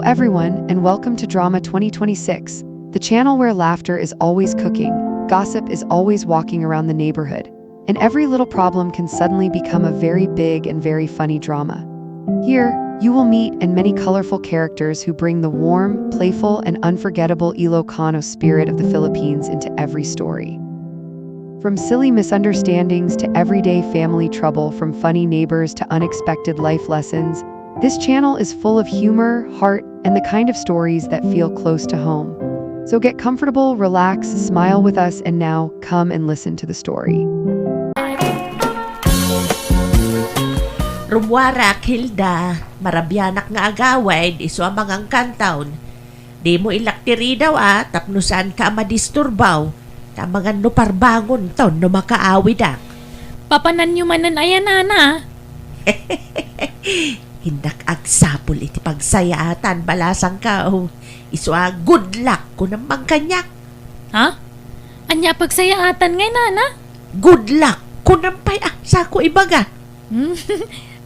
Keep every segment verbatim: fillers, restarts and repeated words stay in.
everyone, and welcome to Drama twenty twenty-six, the channel where laughter is always cooking, gossip is always walking around the neighborhood, and every little problem can suddenly become a very big and very funny drama. Here, you will meet and many colorful characters who bring the warm, playful, and unforgettable Ilocano spirit of the Philippines into every story. From silly misunderstandings to everyday family trouble, from funny neighbors to unexpected life lessons, this channel is full of humor, heart, and the kind of stories that feel close to home. So get comfortable, relax, smile with us, and now come and listen to the story. Rummuarak, Hilda, marabianak nga agawid, isu a mangangkantaon. Dimo ilak ti ridaw a, tapno saanka a madisturbaw, ta amangan no parbangonton no makaawidak. Papananyo manen aya, nana? Innak agsapul iti pagsayaatan, balasangko. Isu a, good luck, kunam man kaniak. Ha? Ania a pagsayaatan ngay, nana? Good luck, kunam pay a, sako ibaga.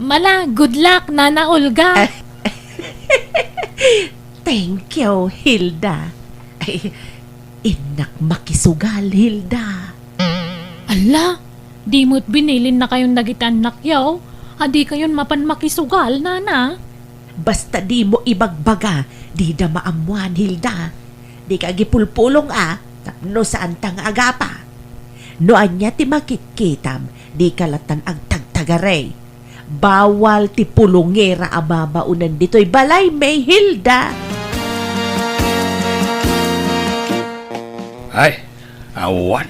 Mala, good luck, Nana Olga. Thank you, Hilda. Ay, innak makisugal, Hilda. Ala, di met binilinnakayon dagiti annakyo, a dikayon mapan makisugal, nana. Basta dimo ibagbaga, dida maammoan, Hilda. Dika agipulpulong a, tapno saanta nga agapa. No ania ti makitkitam, dika lattan agtagtagari. Bawal ti pulongera a mamaonen ditoy balay, May Hilda. Ay, awan.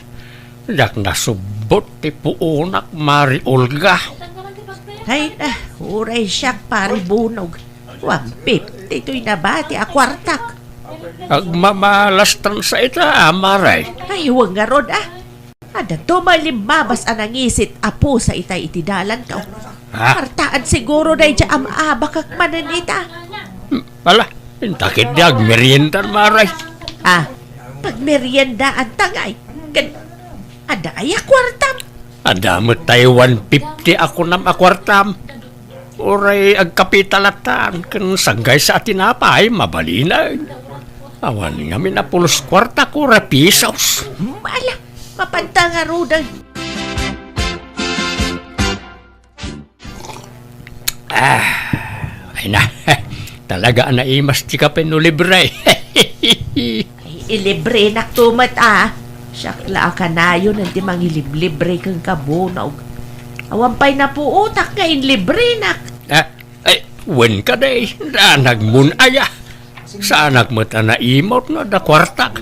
Diak nasubbot ti puonak, Mari Olga. Ay na, uray siak, Pari Bunog. One fifty toy nabati a kuartak. Agmamalastan sa ita, Mari. Ay, wen ngarud, a. Adda to may limmabas a nangisit a pusa itay iti dalanto. Ha? Kuartaan siguro daydiay a maabakak manen ita. Hmm, ala, inta ketdi agmerienda, Mari. A, pagmeriendaan ta ngay. Ken, adda aya kuartam? Adda met tay one fifty a kunam a kuartam. Uray agkape ta lattan ken sanggaysa a tinapay, mabalinen. Awan ngamin a pulos kuarta, kora pisos. Hmm, ala, mapanta ngaruden. A, ay na, talaga a naimas ti kape no libre. Ay, ilibrenakto met a. Siak la a kanayon ti mangiliblibre kenka, Bunog. Awan pay napuotak nga inlibrenak. A, ay, wen kadi, danagmon aya. Saanak met a naimut no adda kuartak.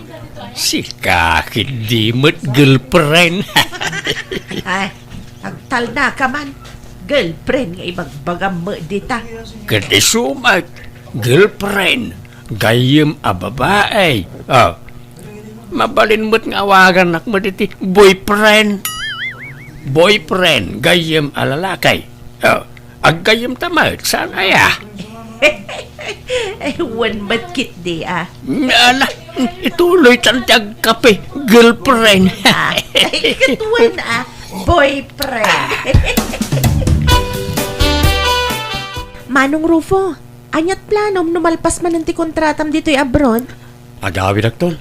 Sika ketdi met girlfriend. Ay, agtalnaka man. Girlfriend nga ibagbagam met dita. Ket isu met, girlfriend, gayyem a babai. A, mabalin met nga awagannak met iti boyfriend. Boyfriend, gayyem a lalaki. A, aggayyem ta met, saan aya? Ay, wen met ketdi a. Ala, ituloytan ti agkape, girlfriend. A, ay, ket wen a, boyfriend. Manong Rufo, aniat planom no malpas manen ti kontratam ditoy abroad? Agawidakton.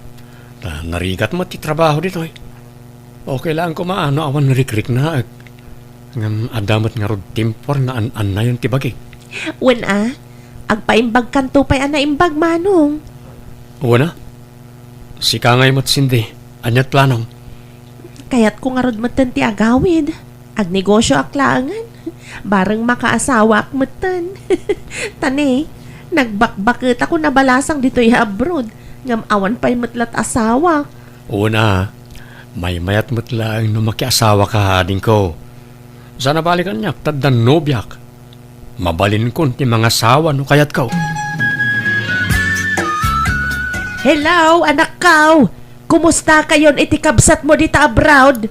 Ta narigat met ti trabaho ditoy. Okay laeng koma no awan rikriknaek. Ngem adda met ngarud timpor nga an-annayon ti bagik. Wen a, agpaimbagkanto pay a naimbag, Manong. Wen a, sika ngay met, Cindy, aniat planom? Kayatko ngarud metten ti agawid. Agnegosyoak laengen. Bareng makaasawaak metten. Ta ne, nagbakbaketako a balasang ditoy abroad, ngem awan pay met lat asawak. Wen a, maymayat met laeng no makiasawaka, adingko. Saan a bale kaniak ta addan nobiak. Mabalinkon ti mangasawa no kayatko. Hello, anakko! Kumustakayon iti kabsatmo dita abroad?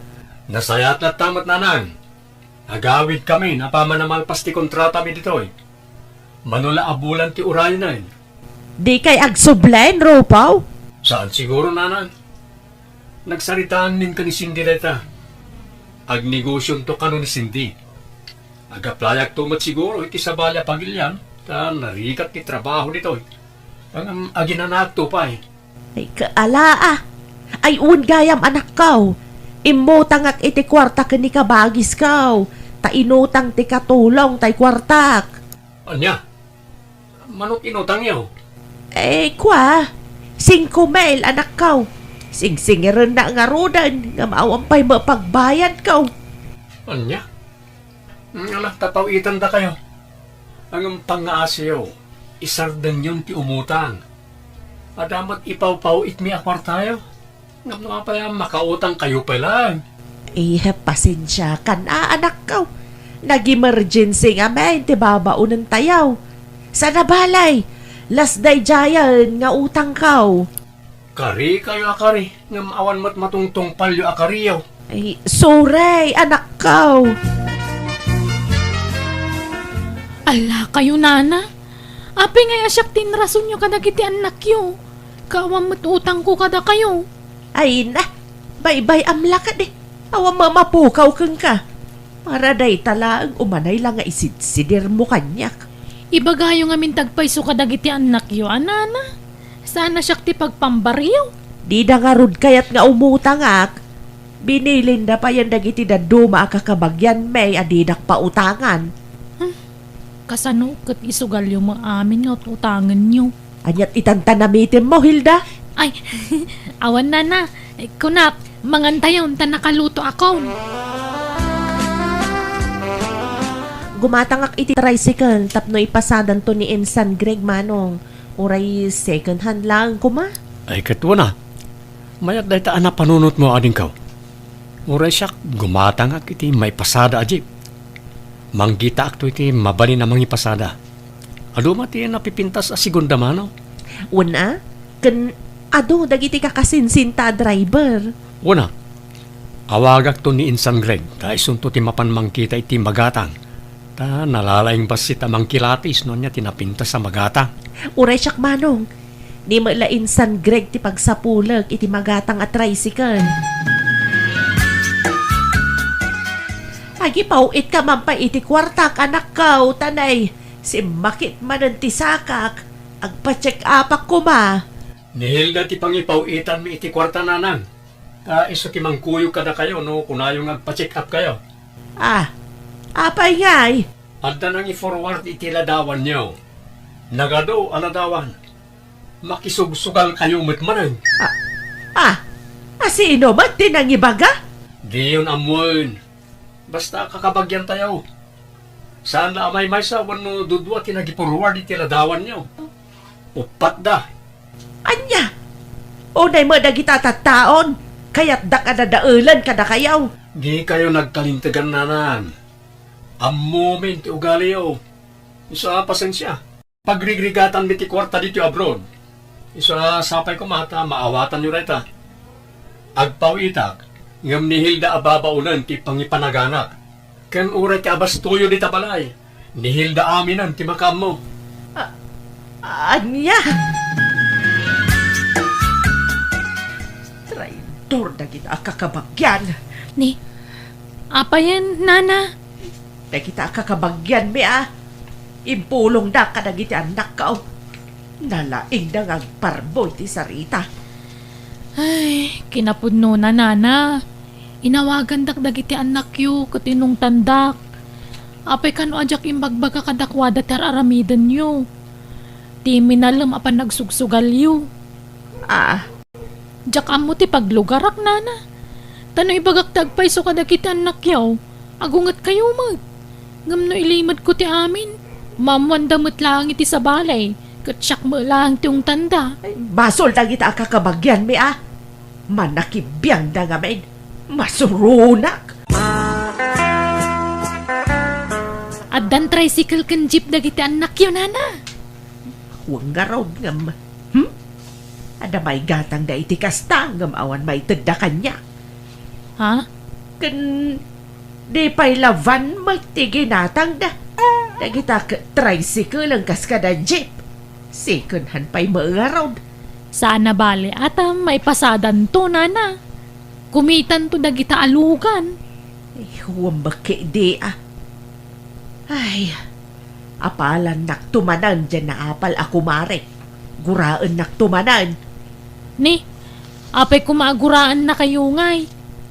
Nasayaat latta met, nanang. Agawidkamin apaman a malpas ti kontratami ditoy. Mano la a bulan ti uraynen. Dikay agsublen, Rufo? Saan siguro, nanang. Nagsaritaanmin ken ni Cindy dayta. Agnegosionto kano ni Cindy. Agaplayakto met siguro iti sabali a pagilian, ta narigat ti trabaho ditoy. Ngem aginanaakto pay. Ay, kaala, ah. Ay, wen gayam, anakko. Immutangak iti kuarta ken ni kabagisko. Ta inutang ti katulong tay kuartak. Ania? Manok inutangyo? Eh, kua, singko mil, anakko. Singsingirenna ngaruden, ngem awan pay met pagbayadko. Ania? Mm, ala, ta paw-itandakayo. Ngem pangngaasiyo, isardengyon ti umutang. Adda met ipawpaw-itmi a kuartayo. Ngem no apay a makautangkayo pay laeng? Eh, pasensiakan a, anakko. Nag-emergency ngamin ti babaonentayo. Sana balay, las daydiayen nga utangko. Karikayo a kari, ngem awan met matungtungpalyo a kariyo. Ay, sorry, anakko. Ala kayo, nana. Apay ngay a siak ti inrasonyo kadagiti annakyo? Ket awan met utangko kadakayo. Ay na, baybay-am la kadi. Awan mamapukaw kenka. Para dayta laeng umanay la nga isidsidirmo kaniak. Ibagayo ngamin ti agpayso kadagiti annakyo, a nana. Saan a siak ti pagpambaryo? Dida ngarud kayat nga umutangak. Binilinda payen dagiti dadduma a kakabagianmi a didak pautangan. Hmm. Kasano ket isugalyo met amin nga ut-utangenyo? Aniat itan ta namitemmo, Hilda? Ay, awan, nana. Kunak, mangantayon ta nakalutoakon. Gumatangak iti tricycle tapno ipasadanto ni Insan Greg, manong. Uray second hand laeng koma. Ay, ket wen a. Mayat dayta a napanunotmo, adingko. Uray siak, gumatangak iti maipasada a jeep. Manggitaakto iti mabalin a mangipasada. Adu met ti napipintas a segunda mano. Wen a, ken adu dagiti kakasinsinta a driver. Wen a, awagakto ni Insan Greg, ta isunto ti mapan mangkita iti magatang. Ta nalalaing bassit a mangkilatis no ania ti napintas a magatang. Uray siak, manong. Ni met la Insan Greg ti pagsapulek iti magatang a tricycle. Agipaw-itka man pay iti kuartak, anakko, ta nay, simmakit manen ti sakak. Agpa-check-upak koma. Ni Hilda ti pangipaw-itanmi iti kuarta, nanang. Ta isu ti mangkuyog kadakayo no kunayo nga agpa-check-upkayo. Ah, apay ngay? Adda nangi-forward iti ladawanyo. Nagadu a ladawan. Makisugsugalkayo met manen. Ah, ah, a sino met ti nangibaga? Diyon ammoen. Basta kakabagiantayo. Saan la a maymaysa wenno dudua ti nagi-forward iti ladawanyo. Uppat da. Ania? Unay met dagita tattaon, kayatdak a dadaelen kadakayo. Dikayo nagkalintegan, nanang. Ammomin ti ugaliyo. Isu a pasensia. Pagrigrigatanmi ti kuarta ditoy abroad. Isu a sapay koma ta maawatanyo dayta. Agpaw-itak, ngem ni Hilda a babaonen ti pangipanaganak. Ken uray ti abastoyo dita balay, ni Hilda aminen ti makaammo. A-, ania? Traidor dagita a kakabagian. Ni, apayen, nana? Dagita a kakabagianmi a impulongda kadagiti annakko. Nalaingda nga agparbo iti sarita. Ay, kinapudnona, nana. Inawagandak dagiti annakyo ket inungtandak. Apay kano a diak imbagbaga kadakuada ti ar-aramidenyo? Ti minalem a panagsugsugalyo. Ah, Diak ammo ti paglugarak, nana. Ta no ibagak ti agpayso kadagiti annakyo, agungetkayo met. Ngem no ilimedko ti amin, maammoanda met laeng iti sabali, ket siak met laeng ti ungtanda. Ay, basol dagita a kakabagianmi a. Manakibiangda ngamin. Masuronak. Addan tricycle ken jeep dagiti annakyo, nana. Wen ngarud ngem, hmm? Adda maigatangda iti kasta ngem awan maitedda kaniak. Ha? Ken di pay la van met ti ginatangda. Dagita ket tricycle a kas kada jeep. Second hand pay met ngarud. Saan a bale a ta maipasadanto, nana. Kumitanto dagita a lugan. Ay, wen met ketdi a. Ay, apalannakto manen diay naapal a kumarek. Guraennakto manen. Ni, apay koma a guraennakayo ngay?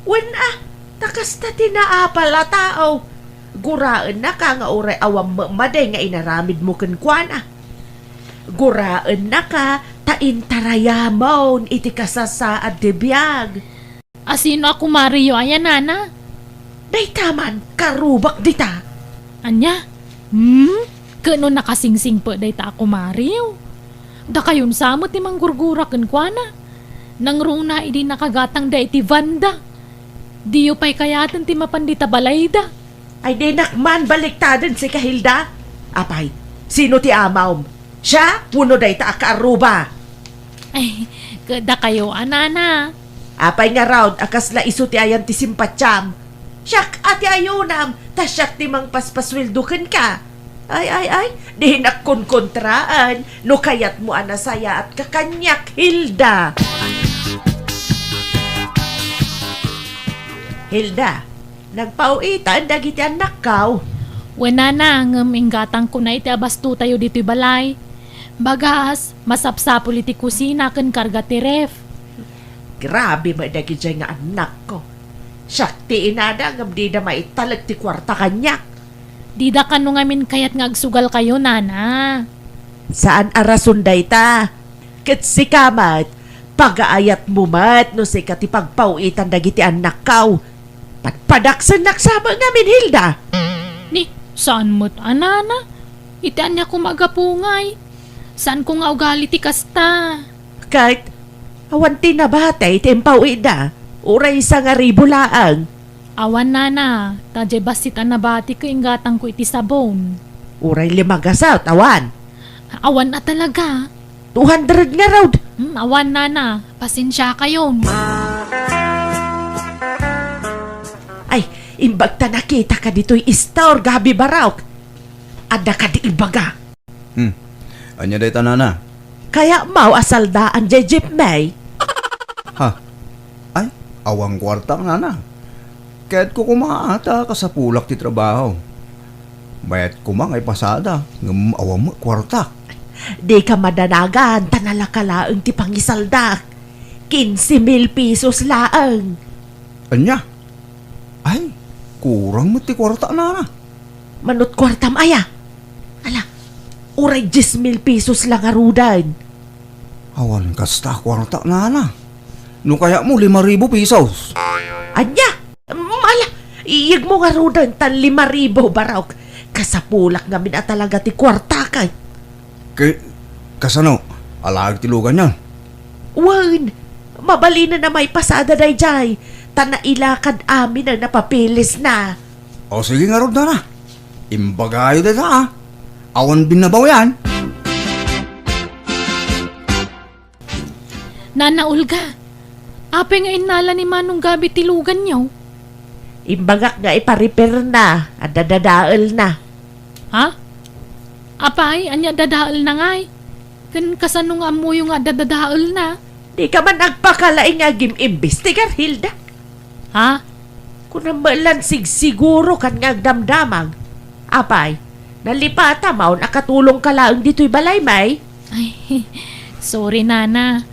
Wen a, ta kasta ti naapal a tao. Guraennaka nga uray awan met madi nga inaramidmo kenkuana. Guraennaka ta intarayamon iti kasasaad ti biag. A sino a kumariyo aya, nana? Dayta man, karubak dita. Ania? Hmm? Ket no nakasingsingpet dayta a kumariyo? Dakayon sa met ti manggurgura kenkuana. Nangruna idi nakagatangda iti vanda. Diyo pay kayaten ti mapan dita balayda. Ay, dinak man baliktaden sika, Hilda. Apay, sino ti amawm? Siak wenno dayta a kaarruba? Ay, ket dakayo a, nana. Apay ngarud a kasla isu ti ayan ti simpatiam? Siak a ti ayonam, ta siak ti mangpaspasueldo kenka. Ay, ay, ay, dinak konkontraan no kayatmo a nasayaatka kaniak, Hilda. Hilda, nagpau-itan dagiti annakkaw? Wen, nana, ngem inggatangkona iti abastotayo ditoy balay. Bagas, masapsapul iti kusina ken karga ti ref. Grabe met dagidiay nga annakko. Siak ti inada ngem dida maitalek ti kuarta kaniak. Dida kano ngamin kayat nga agsugalkayo, nana. Saan a rason dayta. Ket sika met, pagaayatmo met no sika ti pagpau-itan dagiti annakkaw. Padpadaksennak sa met ngamin, Hilda. Ni, saan met a, nana? Iti ania koma a gapu ngay? Saanko nga ugali ti kasta. Ket, awan ti nabati ti impau-itda. Uray sangaribu laeng. Awan, nana, ta diay bassit a nabati ket inggatangko iti sabon. Uray lima gasut, awan. Awan a talaga. Two hundred ngarud. Hmm, awan, nana. Pasensiakayon. Ay, imbag ta nakitaka ditoy istor, Gabi Barok. Adda kadi ibaga. Hmm. Ania dayta, nana? Kayatmo a saldaan diay jeepney? Ha? Ay, awan kuartak, nana. Kayatko koma a ta kasapulak ti trabaho. Mayat koma nga ipasada, ngem awan met kuartak. Dika madanagan, ta nalaka laeng ti pangisaldak. Quince mil pesos laeng. Ania? Ay, kurang met ti kuarta, nana. Manut kuartam aya? Ala, uray dies mil pesos la ngaruden. Awan kasta kuarta, nana. No kayatmo, lima ribu pesos. Ania? Mm, ala, iyegmo ngaruden ta lima ribu, Barok. Kasapulak ngamin a talaga ti kuartak. Ke-, kasano? Alaek ti luganyo? Wen, mabalinen a maipasada daydiay, ta nailakad amin a napapilisna. O, sige ngarud, nana. Imbagayo dayta, a. Awan binnabaw yan. Nana Olga, apay nga innala ni Manong Gabi ti luganyo? Imbagak nga iparipirna, adda dadaelna. Ha? Apay, ania dadaelna ngay? Ken kasano nga ammoyo nga adda dadaelna? Dika man agpakalaing nga agim-imbestigar, Hilda. Ha? Kunam met lan sigsiguro kan nga agdamdamag. Apay, nalipatam a katulongka laeng ditoy balay, may? Ay, sorry, nana.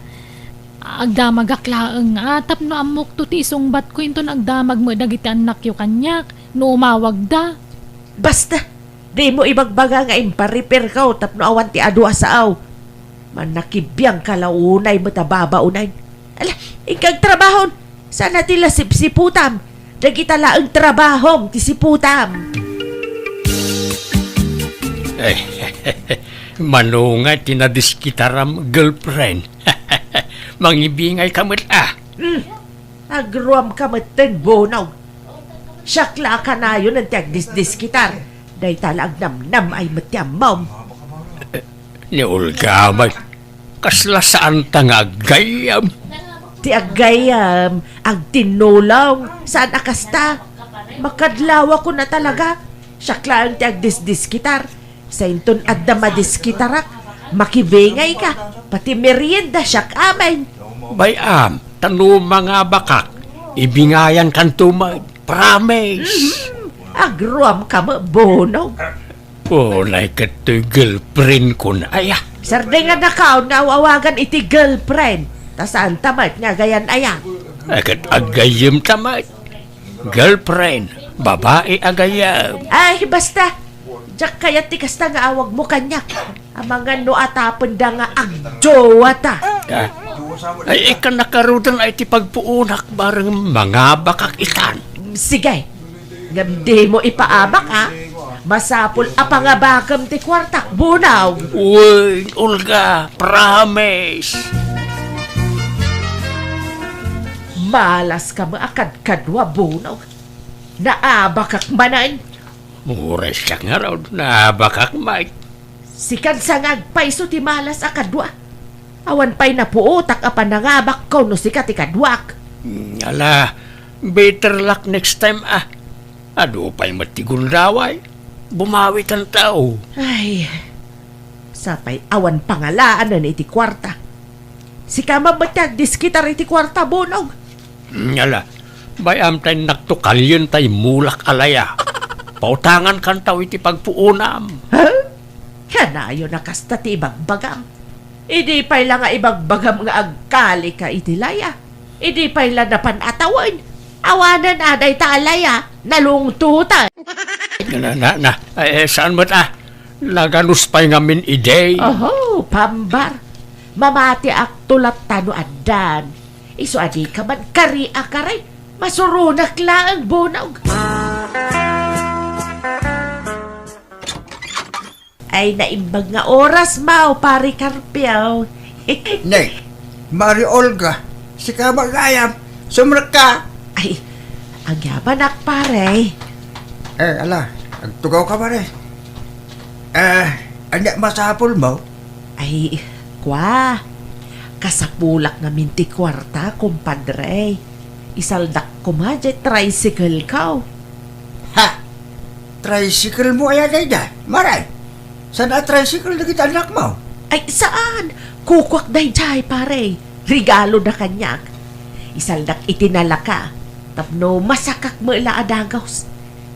Agdamagak laeng, a, tapno ammokto ti isungbatko inton agdamag met dagiti annakyo kaniak no umawagda. Basta, dimo ibagbaga nga imparipirko tapno awan ti adu a sao. Mannakibiangka la unay met a babaonen. Ala, inka agtrabahon. Saan a ti la sipsiputam. Dagita laeng trabahom ti siputam. Eh, mano nga ti nadiskitaram, girlfriend? Mangibingayka met, a. Hmm. Agruamka metten, Bonong. Siak la a kanayon ti agdisdiskitar. Dayta la agnamnam ay met ti ammom. Ni Olga met, kasla saanta nga aggayyem? Ti aggayyem, agtinnulong, saan a kasta? Makadlawakon a talaga. Siak laeng ti agdisdiskitar. Sainton adda madiskitarak, makibingayka, pati merienda siak amin. Bay-am, ta no mangabakak, ibingayankanto met, promise. Mhm. Agruamka met, Bonong. Unay ket toy girlfriend ko na, aya. Sardengannakon nga aw-awagan iti girlfriend. Ta saanta met nga agayan aya. Ay, ket agayyemta met. Girlfriend, babai agayyem. Ay, basta. Diak kayat ti kasta nga awagmo kaniak. Amangan no atapenda nga agjowa ta. Ah. Ay, ikkan nakarudan ay ti pagpuunak bareng mangabakak itan. Sige. Ngem dimo ipaabak, a. Masapul a pangabakam ti kuartak, Bunong. Uy, Olga, promise. Malas ka met a kadkadua, Bunong. Naabakak manen. Uray siak ngarud, naabakak met. Sikan sa nga agpayso ti malas a kadua. Awan pay napuotak a panangabakko no sika ti kaduak. Mm, ala, better luck next time, ah. Adu pay met ti gundaway. Bumawitanto. Ay, sapay awan pangalaanen iti kuarta. Sika met ti agdiskitar iti kuarta, Bunong. Mm, ala, bay-am ta innakto kalien ta immulak a laya. Pautangankanto iti pagpuonam. Ha? Kanayon a kasta ti ibagbagam. Idi pay la nga ibagbagam nga agkalika iti laya. Idi pay la napan a tawen. Awanen a dayta a laya, nalungtotan. Na, na, na, eh, saan met, ah? Naganus pay ngamin idi. Oho, pambar. Mamatiakto latta no addan. Isu a dika man kari a kari. Masuronak laeng, Bunong. Ay, naimbag nga oras, Mao, Pare Carpio. Ne, Mari Olga, sika ba gayam? Sumrekka! Ay, agyamanak, pare. Eh, ala, agtugaw ka, pare. Eh, ania masapul mo? Ay, kwa, kasapulak ngamin ti kuarta, kumpadre. Isaldak koma jay tricycle ko. Ha? Tricycle mo aya daydiay, Mare? Saan a tricycle dagiti annakmo? Ay, saan? Kukuak daydiay, pare. Regalo da kaniak. Isaldak iti nalaka. Tapno masakak met la a dagus.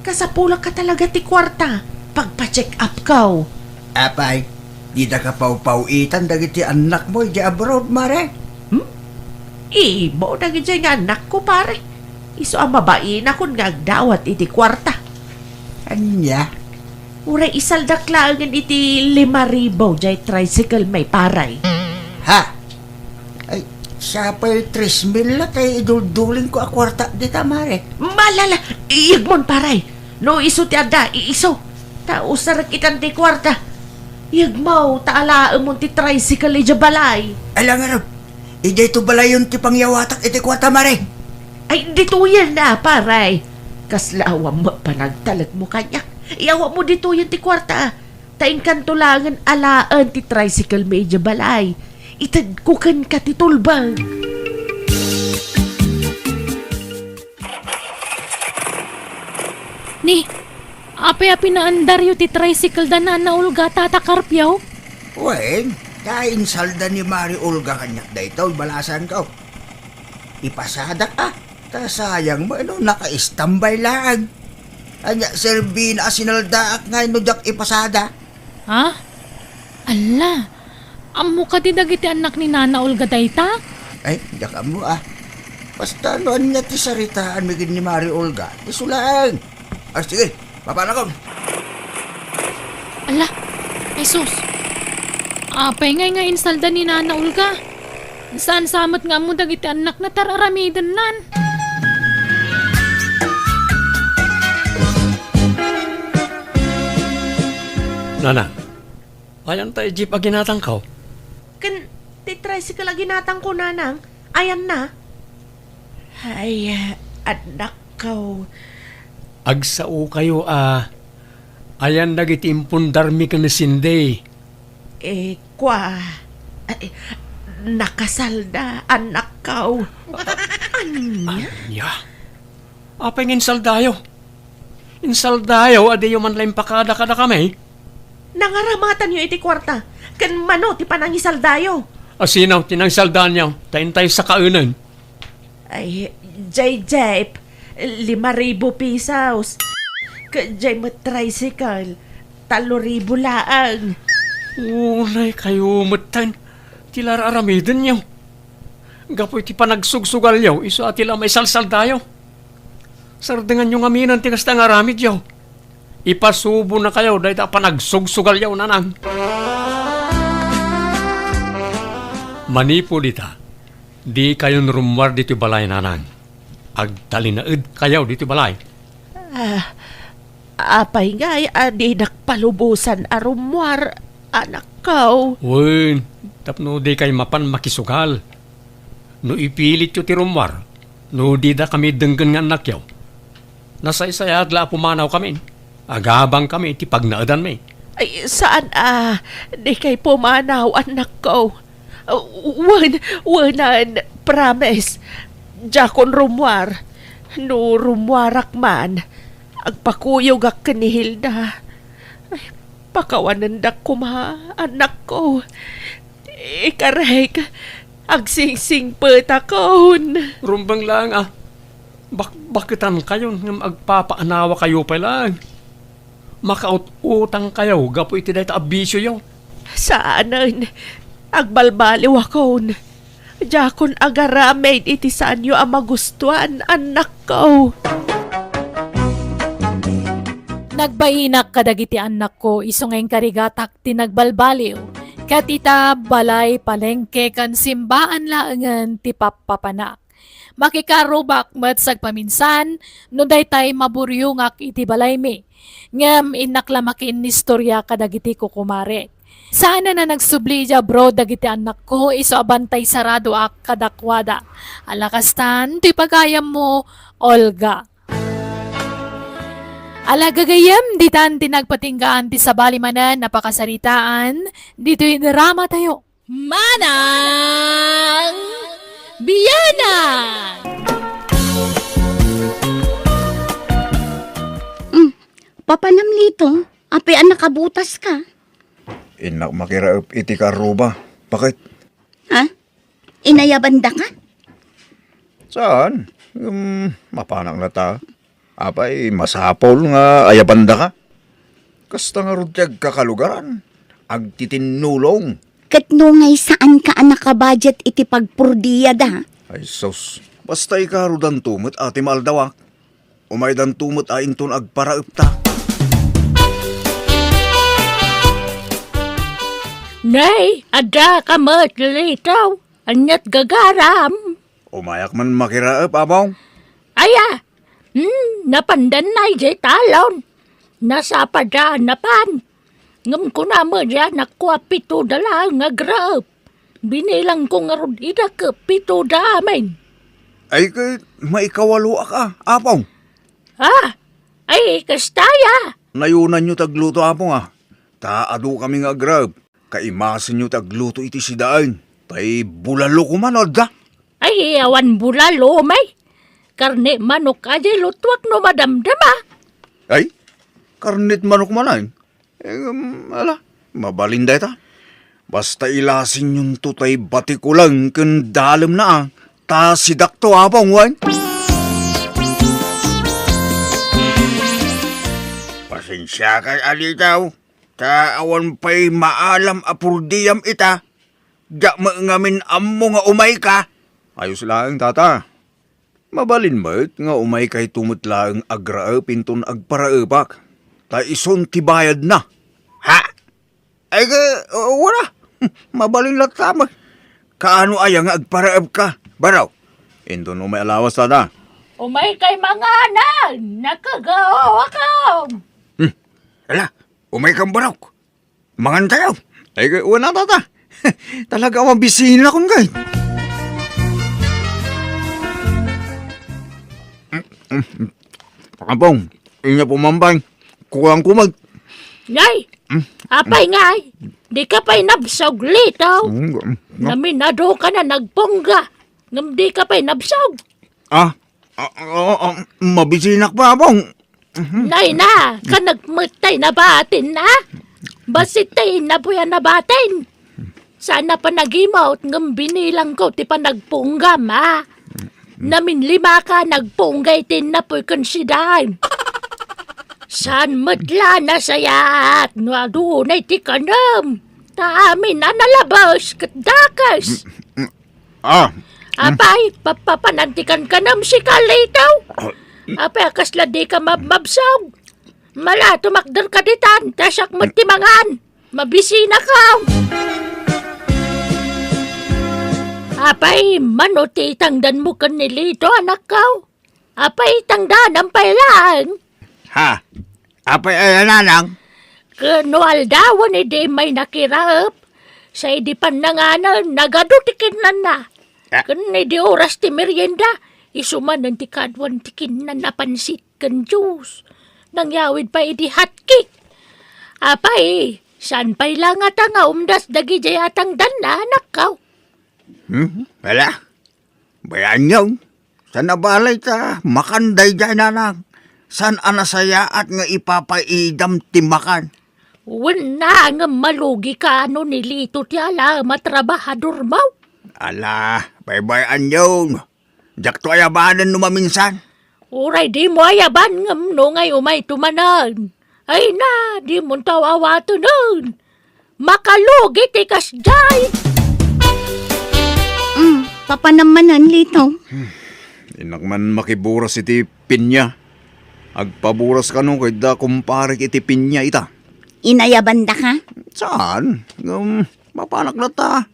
Kasapulak ka talaga ti kuarta. Pagpa-check up ko. Apay, dida kapawpaw-itan dagiti annakmo idiay abroad, Mare? Hmm? Imo dagidiay nga annakko, pare. Isu a mabainakon nga agdawat iti kuarta. Ania? Uray isaldak laengen iti lima ribu jay tricycle, may pare. Ha? Ay, siya pay tres mil la tay idulduling ko a kuarta dita, Mare. Malala, iyegmon, pare. No isu ti adda, iisu. Ta usarek itan ti kuarta. Iyegmo, ta alaemon ti tricycle idiay balay. Ala ngarud, idiay to balayon ti pangyawatak iti kuarta, Mare. Ay, ditoyen na, pare. Kasla awan met panagtalekmo kaniak. Iyawatmo ditoyen ti kuarta. Ta inkanto laengen alaen ti tricycle mi idiay balay. Itedko kenka ti tulbeng. Ni, apay a pinaandaryo ti tricycle da Nana Olga, Tata Carpio? Wen, ta insalda ni Mari Olga kaniak daytoy, balasanko. Ipasadak a, ta sayang met no naka-standby laeng. Ania, serbina a sinaldaak ngay no diak ipasada? Ha? Alla, ammo kadi dagiti annak ni Nana Olga dayta? Ay, diak ammo a. Basta no ania ti saritaanmi ken ni Mari Olga, isu laeng. Ah, sige, mapanakon. Ala, Jesus! Apay ngay nga insalda ni Nana Olga? Saan sa met nga ammo dagiti annakna ta ar-aramidennan? Nanang, ayan ta jeep a ginatangko? Ken ti tricycle a ginatangko, Nanang. Ayanna? Ay, annakko. Agsaokayo a ayan dagiti impundarmi ken ni Cindy. Eh, kwa, ay, nakasalda, annakko. Ania? Ania? Apay nga insaldayo? Insaldayo a diyo man la impakada kadakami? Nangaramatanyo iti kuarta, ken mano ti panangisaldayo? A sino ti nangisaldanyo? Ta intay sakaenen. Ay, jay jeep, lima ribu pesos. Ket jay met tricycle, tallo ribu laeng. Unay kayo metten ti la ar-aramidenyo. Gapu iti panagsugsugalyo, isu a ti la maisalsaldayo. Sardenganyo ngamin ti kasta nga aramidyo. Ipasubonakayo dayta a panagsugsugalyo, Nanang. Manipud ita, dikayon rummuar ditoy balay, Nanang. Agtalinaedkayo ditoy balay. Ah, apay ngay a dinak palubosan a rummuar, anakko? Wen, tapno dikay mapan makisugal. No ipilityo ti rummuar, no didakami denggen nga annakyo, nasaysayat la a pumanawkami. Agabangkami iti pagnaedanmi. Ay, saan a, dikay pumanaw, annakko. Wen, wenan, promise. Diakon rummuar. No rummuarak man, agpakuyogak ken ni Hilda. Ay, pakawanendak koma, annakko. Ikarek, agsingsingpetakon. Rumbeng laeng a, bakbaketankayon ngem agpapaanawakayo pay laeng. Makaut-utangkayo gapu iti dayta a bisioyo. Saanen, agbalbaliwakon. Diakon agaramid iti saanyo a magustuan, annakko. Nagbainak kadagiti annakko isu nga inkarigatak ti nagbalbaliw. Ket ita, balay, palengke, ken simbaan laengen ti pappapanak. Makikarubak met sagpaminsan no daytay maburiongak iti balaymi. Ngem innak la makiinnistoria kadagiti kukumarek. Saanen a nagsubli idiay abroad dagiti annakko isu a bantay saradoak kadakuada. Ala kastan ti pagayammo, Olga. Ala gagayyem, ditan ti nagpatinggaan ti sabali manen a pakasaritaan ditoy dramatayo. Manang Bianang! Mm, papanam, Lito, apay a nakabutaska? Innak makiraep iti karuba. Bakit? Ha? Inayabandaka? Saan? Um, mapanak na ta. Apay, masapul nga ayabandaka? Kasta ngarud ti agkakalugaran, agtitinnulong. Ket no ngay saanka a nakabudget iti pagpurdiada? Ay sus, basta ikarudanto met a ti maaldawak. Umaydanto met a inton agparaepta. Nay, adda ka met, Lito. Aniat gagaram? Umayak man makiraep, Apong. Aya, hmm, napandan na idiay talon. Nasapada a napan. Ngem kuna met diay anakko a pitoda laeng nga agraep. Binilangko ngarud ida ket pitoda amin. Ay, ket maikawaloak a, Apong. Ah, ay, kasta aya. Nayunanyo ti agluto, Apong, a. Ta adu kami nga agraep. Kaimasenyo ti agluto iti sidaen. Tay bulalo koma no adda. Ay, awan bulalo, may. Karne manok a diay lutuak no madamdama. Ay, karnet manok manen. Em, ala, mabalin dayta. Basta ilasenyonto tay batikulang ken dalemna a. Ta sidakto, Apong, wen. Pasensiakay, Alitaw. Ta awan pay maalam a purdiam ita. Diak met ngamin ammo nga umayka. Ayos laeng, Tata. Mabalin met nga umaykayto met laeng agraep inton agparaepak. Ta isun ti bayadna. Ha? Ay, ka, wala. Mabalin latta met. Kaano aya nga agparaepka, Baraw? Inton umay a lawas, Tata. Umaykay manganan, nakagaw ako. Hmm. Ala, umaykam, Baraw. Mangan tayo. Ay, wala, Tata. Talaga, mabisinak kay. Apong, inya pumampay. Kulang kumag. Nay, hmm? Apay ngay, di ka pay nabsog, Lito. Hmm, hmm. Naminado ka na nagpungga. Ngem di ka pay nabsog. Ah, ah, ah, ah, mabisinak pa, Apong. Mhm. Nay na, ka nagmetay nabatin na? Basit tay napuya nabatin. Sana panagimot ngem binilangko ti panagpunggam, ha? Naminlima ka nagpunggay ti napuy ken sidaen. Saan met la nasayat no adunay ti kanem? Ta amin a nalabes ket dakes. Mm, mm, ah, mm. Apay, papapanantikan ka nam si Carlito? Ah, mm. Apay, a kasla di ka mabmabsog? Mala, tumakder ka ditan, ta siak met ti mangan. Mabisina ka. Apay, mano ti itangdanmo ken ni Lito, anakko? Apay, tangdanam pay laeng. Ha? Apay, ay, nanang? Ken no aldawen idi may nakiraep, sa idi pannanganen, nagadu ti kinnanna. Ah. Ken idi oras ti merienda, isu manen ti kaduan ti kinnan a pansit ken juice. Nangyawid pay idi hot cake. Apay, saan pay la ngata nga umdas dagidiay a tangdanna, anakko? Hmm? Wala. Bayan yun. Saan a balay ta makan daydiay, nanang? Saan a nasayaat nga ipapaidam ti makan? Wen na, ngem malugi ka no ni Lito ti alaem a trabahadormo? Ala, baybay-an yun. Diakto ayabanen no maminsan. Uray dimo ayaban ngem no ngay umayto manen. Ay na, dimonto awatenen. Makalugi ti kasdiay. Mm, papanam manen, Lito. Hmm, dinak man makiburas iti pinya. Agpaburas kano kayda kumparek iti pinya ita. Inayabandaka? Saan? Ngem, mapanak latta.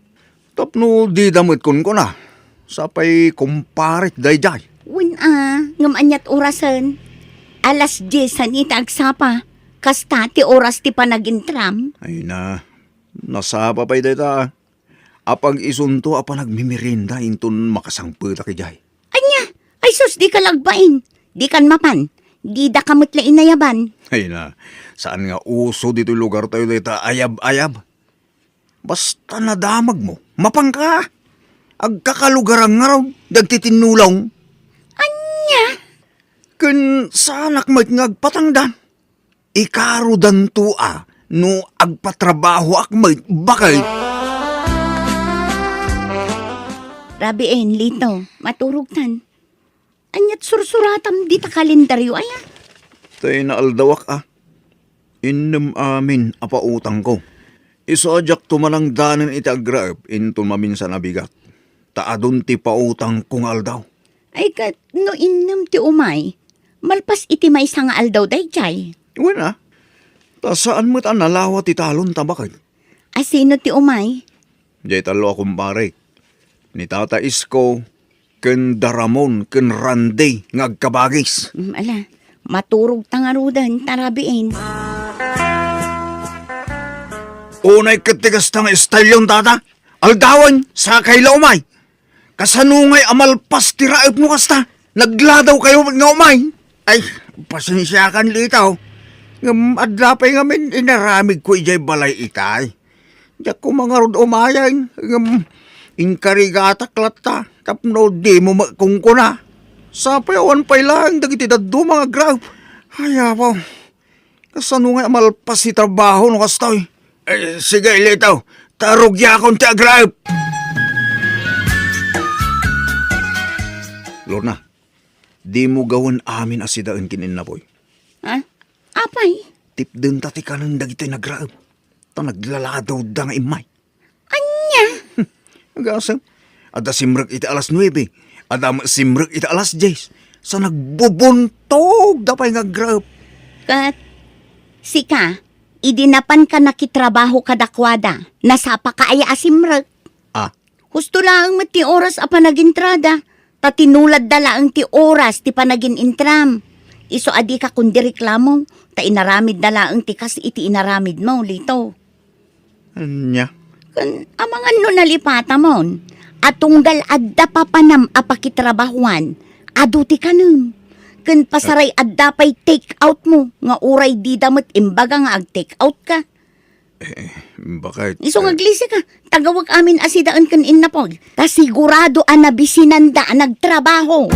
Tapno dida met kunkuna. Sapay kumparek daydiay. Wen a, ngem aniat orasen? Alas diez san ita agsapa. Kasta ti oras ti panagintram. Ay na, nasapa pay dayta. Apag-isunto a panagmimerienda inton makasangpetak idiay. Ania? Ay sus, dika la agbain. Dikan mapan. Didaka met la inayaban. Ay na, saan nga uso ditoy lugartayo dayta ayab-ayab? Basta nadamagmo, mapanka. Agkakalugarang ngarud dagiti tinnulong. Ania? Ken saanak met nga agpatangdan. Ikarudanto a no agpatrabahoak met, bakay. Rabiin, Lito, maturogtan. Aniat sursuratam dita kalendario aya? Tay naaldawak a. Innem amin a pautangko. Isu a diak tumanangdanen iti agraep inton maminsan a bigat. Ta adun ti pautangko nga aldaw. Ay ket no innem ti umay, malpas iti maysa nga aldaw daydiay. Wen a. Ta saan met a nalawa ti talon ta baket. A sino ti umay? Diay tallo a kumparek. Ni Tata Isko, ken da Ramon, ken Randy nga agkabagis. Mm, ala, maturogta ngaruden, ta rabiin. Unay ket ti kasta nga istalyon, tata. Aldawen, sakay la umay. Kasano ngay a malpas ti raepmo kasta? Nagladawkayo met nga umay. Ay, pasensiakan, Lito. Ngem adda pay ngamin inaramidko idiay balay itay. Diak koma ngarud umayen, ngem inkarigatak latta tapno dimo met kunkuna. Sapay awan pay laeng dagiti dadduma nga agraep. Ay, apo. Kasano nga malpas ti trabaho no kastoy? Eh, sige, Lito. Ta rugiakon ti agraep. Lorna, dimo gawen amin a sidaen ken innapoy. Ha? Apay? Tipdenta ti kanen dagiti nagraep. Ta naglaladawda nga immay. Ania? Gasem, adda simrek iti alas nuebe, adda met simrek iti alas dies, sa nagbubuntogda pay nga agraep. Ket sika, idi napanka nakitrabaho kadakuada, nasapaka aya a simrek? Ah. Husto laeng met ti oras a panagintrada, ta tinuladda laeng ti oras ti panagin-intram. Isu a dika kundi reklamo, ta inaramidda laeng ti kas iti inaramidmo, Lito. Ania? Ken amangan no nalipatamon a tunggal adda papanam a pakitrabahuan, adu ti kanem. Ken pasaray adda pay take out mo nga uray dida met imbaga nga ag-take out ka. Eh, bakit? Isu nga aglisi ka, tagawag amin a sidaen ken innapoy. Ta sigurado a nabisinanda a nagtrabaho.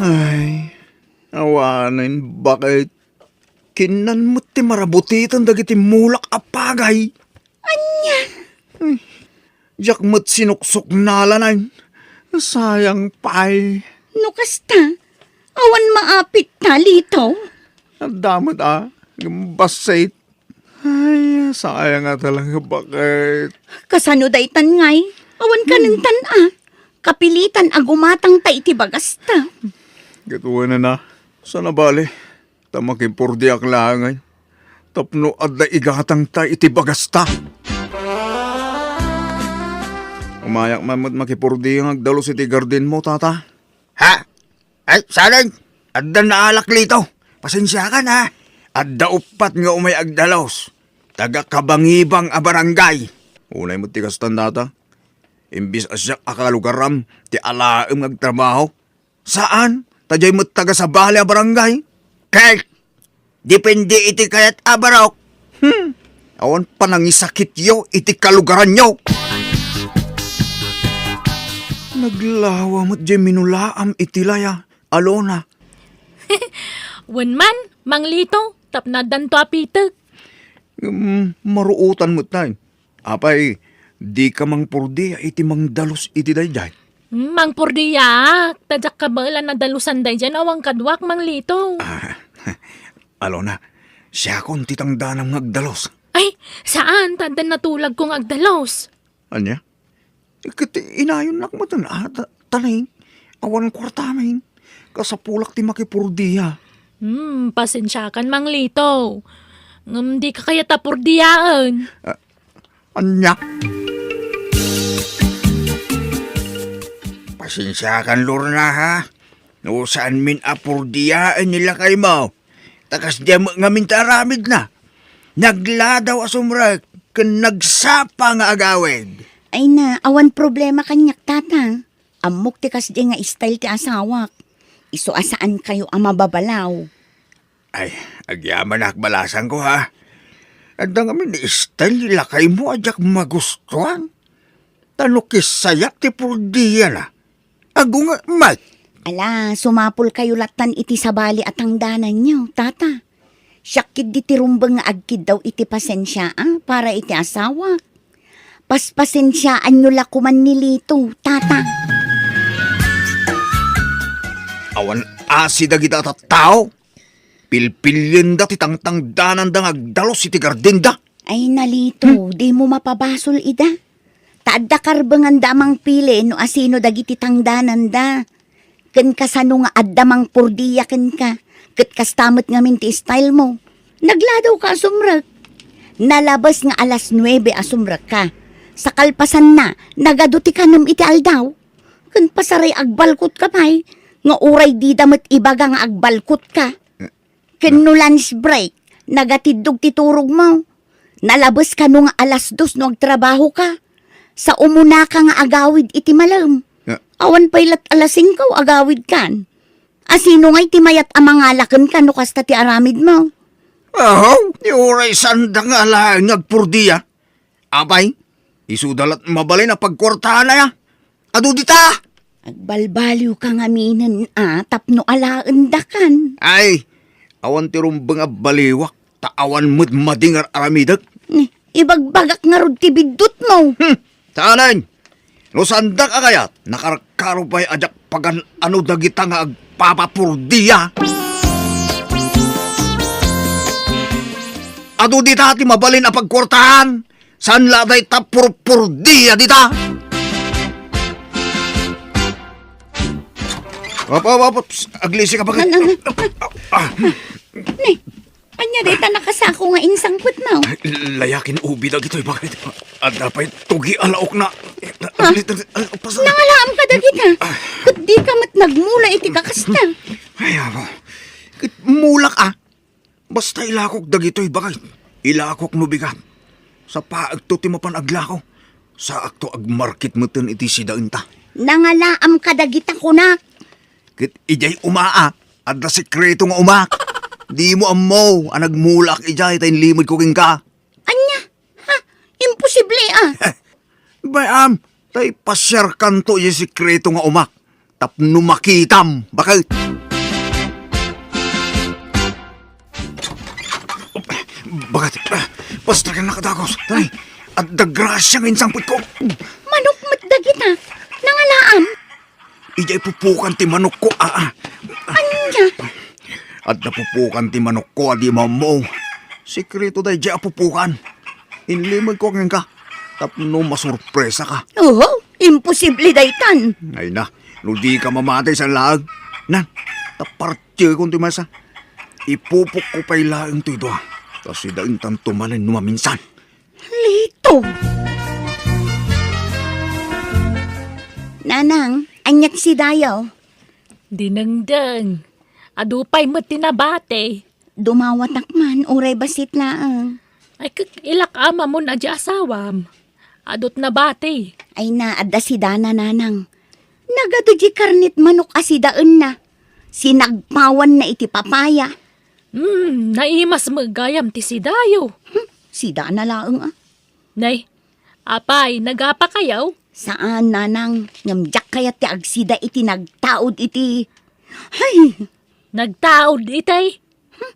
Ay, awanen, bakit? Kinnan met ti marabutiten dagiti mulak a pagay. Ania? Hmm. Diak met sinuksuknalanan. Sayang pay. No kasta, awan maapit ta, Lito. Adda met a, ngem bassit. Ay, sayang nga talaga, baket. Kasano daytan ngay? Awan kanentan a. Kapilitan a gumatangta iti bagasta. Ket wen a, saan a bale, ta makipurdiak laeng ngay. Tapno adda igatangta iti bagasta. Umayak man met makipurdi nga agdalus iti gardenmo, tata. Ha? Ay, saan? Adda naalak, Lito. Pasensiakan, ha? Adda uppat nga umay agdalus. Taga Kabangibang a barangay. Unay met ti kastan, tata. Imbis a siak a kalugaram ti alaem nga agtrabaho. Saan? Ta diay met taga sabali a barangay. Ket, depende iti kayat a barok. Hmm. Awan panangisakityo iti kalugaranyo. Naglawa met diay minulaam iti laya, Alona. Wen man, Mang Lito, tapno addanto a pitek. Ngem, maruotan met tay. Apay, dika mangpurdia iti mangdalus iti daydiay? Hmm, mangpurdiaak, ta diak kabaelan a dalusan daydiay no awan kaduak, Mang Lito. Ah, Alona, siakon ti tangdanam nga agdalus. Ay, saan, ta adda natulagko nga agdalus. Ania? Ket inayonnak met, a, ta-, ta nay, awan kuarta nay. Kasapulak ti makipurdia. Hmm, pasensiakan, Mang Lito. Ngem dika kayat a purdiaen. Ah, ania? Pasensiakan, Lorna, ha? No saanmin a purdiaen ni lakaymo, ta kasdiay met ngamin ti aramidna. Nagladaw a sumrek ken nagsapa nga agawid. Ay na, awan problema kaniak, tata. Ammok ti kasdiay nga style ti asawak. Isu a saankayo a mababalaw. Ay, agyamanak, balasangko, ha? Adda ngamin style ni lakaymo a diak magustuan. Ta no kissayak ti purdiana, agunget met. Ala, sumapulkayo lattan iti sabali a tangdananyo, tata. Siak ketdi ti rumbeng nga agkiddaw iti pasensia, a, para iti asawak. Paspasensiaanyo la koman ni Lito, tata. Awan asi dagita a tattao. Pilpilienda ti tangtangdananda nga agdalus iti gardenda. Ay, na Lito, hmm, dimo mapabasol ida. Ta adda karbenganda a mangpili no asino dagiti tangdananda. Ken kasano nga adda mangpurdia kenka, ket kasta met ngamin ti style mo. Nagladawka a sumrek. Nalabes nga alas nuebe a sumrekka. Sa kalpasanna, nagadu ti kanem iti aldaw. Ken pasaray agbalkotka pay, nga uray dida met ibaga nga agbalkotka. Ken no lunch break, nagatiddog ti turogmo. Nalabes kano nga alas dos no agtrabahoka. Sa umunaka nga agawid iti malem. Ah. Awan pay lat alas singko agawidkan. Asino ngay ti mayat a mangala kenka no kasta ti aramidmo? Aho, ti uray saanda nga alaen nga agpurdia. Apay, isuda lat mabalin a pagkuartaanay a. Adu dita! Agbalbaliwka ngaminen a tapno alaendakan. Ay, awan ti rumbeng a baliwak, ta awan met madi nga ar-aramidek. Ni, ibagbagak ngarud ti biddutmo. Hmm, saanen? No saandak a kayat, nakarkaro pay a diak pagan-ano dagita nga agpapapurdia. Adu dita ti mabalin a pagkuartaan. Saan la dayta purpurdia dita? Apa, apa, apa, psst, aglisi ka, bakit? Ano, ano? Ah, Ni, ania dayta nakasako nga insangpetmo? Ay, layakin ubi dagitoy, bakit? Adda pay tugi a laokna. Ah, aglit, aglit, ay, pas-, nangalaam ka dagita. Ah. Ket di ka met nagmula iti kakasta. Ay, apo. Ket mulak, ah. Basta ilakok dagitoy, bakit? Ilakok no bigat. Sapaekto ti mapan aglako. Saakto agmarket meten iti sidaenta. Nangalaam ka dagita kunak. Ket idiay umaa, adda sekreto nga umak. Dimo ammo a nagmulak idiay ta inlimedko kenka. Ania? Ha? Imposible, ah. Bay-am, ta ipasiarkanto idiay sekreto nga umak. Tapno makitam, bakit? Bakit? Basta ka nakadagos. Tay, adda grasia nga insangpetko. Manok met dagita. Nangalaam. Idiay pupukan ti manokko, aa. Ania? Adda pupukan ti manokko a di mammo. Sekreto daydiay a pupukan. Inlimegko kenka tapno masurpresaka. Oho, imposible daytan. Ay na, no dika mamati sa laag. Nan, ta partiekon ti maysa. Ipupokko pay laeng toy dua. Ta sidaentanto manen no maminsan. Lito! Nanang, aniat si Dayo? Dinengdeng. Adu pay met ti nabati. Dumawatak man, uray bassit laeng. Ay, kek, ilak amamon a di asawam. Adut nabati. Ay na, adda si Dana, nanang. Nagadu di karnit manok a sidaenna. Sinagpawanna iti papaya. Hmm, naimas met gayam ti sidayo. Hmm, si Dana laeng, a. Nay, apay, nagapakayo? Saan, nanang, ngem diak kayat ti agsida iti nagtaud iti, hay! Nagtaud iti? Hmm,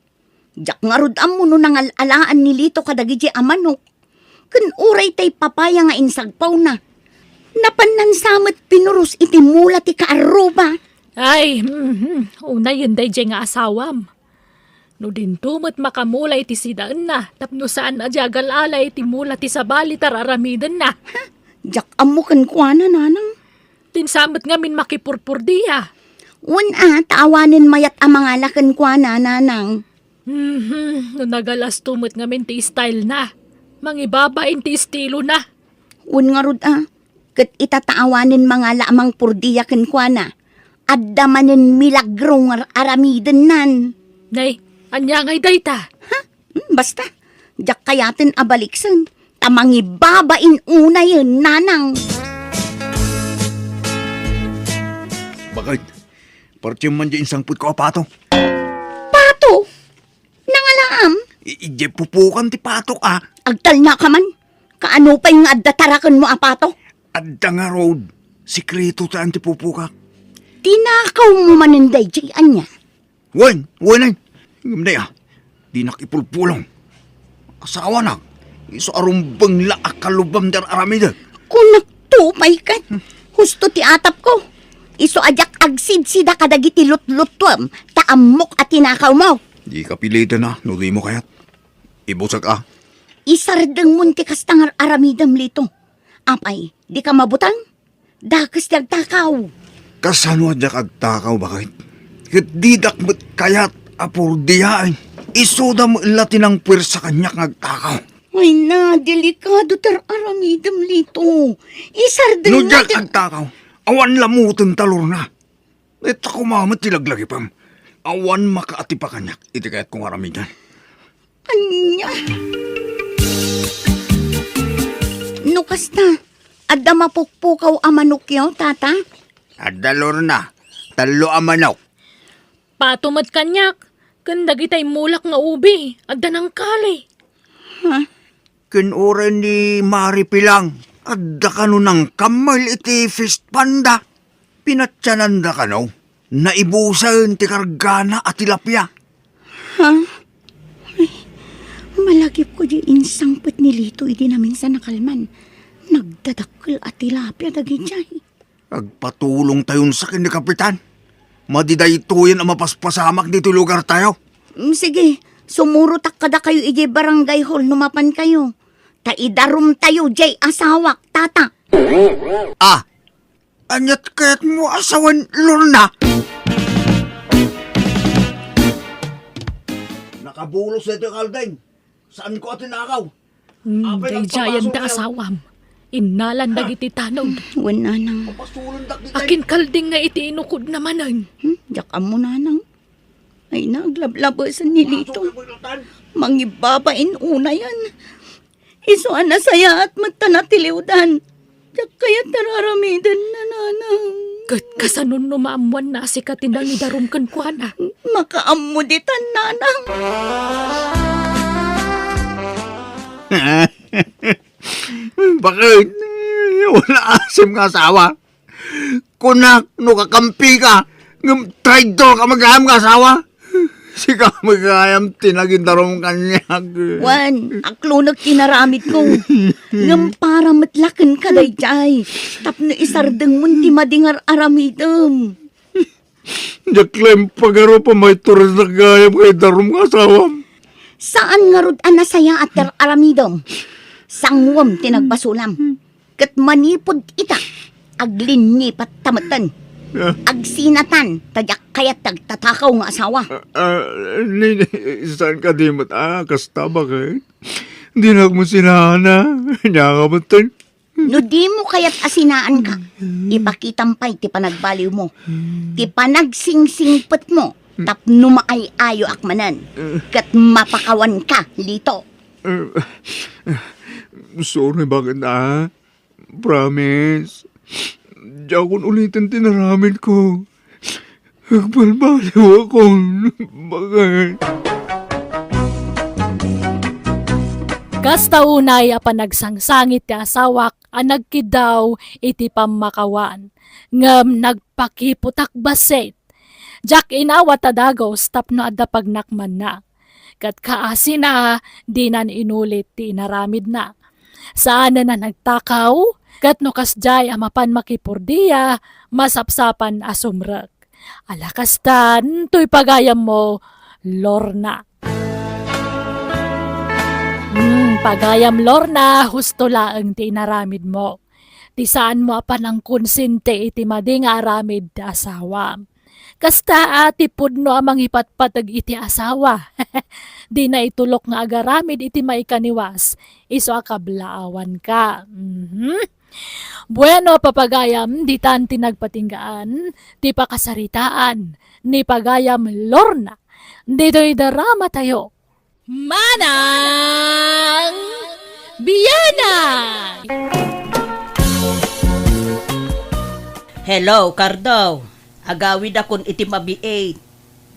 diak ngarud ammo no nangal-alaan ni Lito kadagiti a manok. Ken uray tay papaya nga insagpawna. Napan nansa met pinuros iti mula ti kaarruba. Ay, mhm, unayen daydiay nga asawam. No dinto met makamula iti sidaenna, tapno saan a di agal-ala iti mula ti sabali ti ar-aramidenna. Ha? Diak ammo kenkuana, nanang. Dinsa met ngamin makipurpurdia. Wen a, ta awanen mayat a mangala kenkuana, nanang. Mhm, no nagalasto met ngamin ti style na. Mangibabain ti estilo na. Wen ngarud a, ket ita ta awanen mangala a mangpurdia kenkuana. Adda manen milagro nga ar-, aramidennan. Nay, ania ngay dayta? Ha? Hmm, basta, diak kayaten a baliksen, ta mangibabain unayen, nanang. Bakit? Partiem man di insangpetko a pato. Pato? Nangalaam? I-, idiay pupukan ti patok, a. Agtalnaka man. Kaano pay nga adda tarakenmo a pato? Adda ngarud. Sekreto ti pupukak. Tinakawmo manen daydiay, ania? Wen, wen, ay. Ngem dayta, dinak ipulpulong. Asawanak, isu a rumbeng la a kalubam ti ar-aramidek. Kunakto pay ket, husto ti atapko. Isu a diak agsidsida kadagiti lutluttuem, ta ammok a tinakawmo. Dika piliten a, no dimo kayat. Ibusek a. Isardengmon ti kasta nga ar-aramidem, Lito. Apay, dika mabutang? Dakes ti agtakaw. Kasano a diak agtakaw, baket? Ket didak met kayat a purdiaen. Isuda met la ti nangpuersa kaniak nga agtakaw. Ay na, delikado ti ar-aramidem, Lito. Isardeng No mo diak ti agtakaw, awan lamuten ta, Lorna. Ita koma met ti laglagipem. Awan makaatipa kaniak iti kayatko nga aramiden. Ania? No kasta, adda mapukpukaw a manokyo, tata? Adda, Lorna. Tallo a manok. Pato met kaniak, ken dagitay mulak nga ubi, adda nangkali. Ha? Ken uray ni Mari Pilang, adda kano nangkammel iti fish pond-da. Pinatiananda kano, naibusen ti kargana a tilapia. Ha? Ay, malagipko di insangpet ni Lito idi naminsan a kalman. Nagdadakkel a tilapia dagijay. Agpatulongtayon sa ken ni Kapitan. Madi daytoyen a mapaspasamak ditoy lugartayo. Mm, sige, sumurotak kadakayo idiay barangay hall no mapankayo. Ta idarumtayo diay asawak, tata. Ah, aniat kayatmo a sawen, Lorna? Nakabulos daytoy kalding. Saanko a tinakaw. Hmm, apay daydiayen nagpapasok ti kayo. Asawam. Innalan dagiti tanod. Wen, nanang. Papasulondak ditoy. Akin kalding nga iti inukodna manen. Hmm, diak ammo, nanang. Ay, naglablabesen ni Lito. Pasok, Lorna. Mangibabain unayen. Isu a nasayaat met ta natiliwdan. Diak kayat ti ar-aramiden, nanang. Ket kasano no maammoanna a sika ti nangidarum kenkuana? Makaammo ditan, nanang. Bakit? Wala asim nga asawa. Kunak no kakampika, ngem traidor ka met gayam nga asawa. Sika met gayam ti nangidarum kaniak. Wen, aklonek ti inaramidko. Ngem para met la kenka daydiay, tapno isardengmon ti madi nga ar-aramidem. Diak la impagarup a maiturednak gayam nga idarum nga asawam. Saan ngarud a nasayaat ti aramidem. Sanguem ti nagbasolam. Ket manipud ita, aglinnipat ta metten. Ah. Agsinatan ta diak kayat ti agtatakaw nga asawa. Ah, ah, ni, ni, saan kadi met a kasta, baket? Dinak met sinaan a, ania ka metten? No dimo kayat a sinaanka, ipakitam pay ti panagbaliwmo, ti panagsingsingpetmo, tapno maay-ayoak manen, ket mapakawanka, Lito. Eh, sorry, baket a. Promise. Diakon uliten ti naramidko. Agbalbaliwakon, baket. Kasta unay a panagsangsangit ti asawak a nagkiddaw iti pammakawan, ngem nagpakiputak bassit. Diak inawat a dagus tapno adda pagnakmanna. Ket kaasina, dinan inulit ti inaramidna. Saanen a nagtakaw, ket no kasdiay a mapan makipurdia, masapsapan a sumrek. Ala kastan, toy pagayammo, Lorna. Hmm, pagayam Lorna, husto laeng ti inaramidmo. Ti saanmo a panangkonsinti iti madi nga aramid ti asawam. Kasta a ti pudno a mangipatpateg iti asawa. Dina itulok nga agaramid iti maikaniwas, isu a kablaawanka. Mhm. Bueno, papagayam, ditan ti nagpatinggaan ti pakasaritaan ni pagayam Lorna ditoy dramatayo. Manang Bianang! Hello, Cardo. Agawidakon iti mabiit.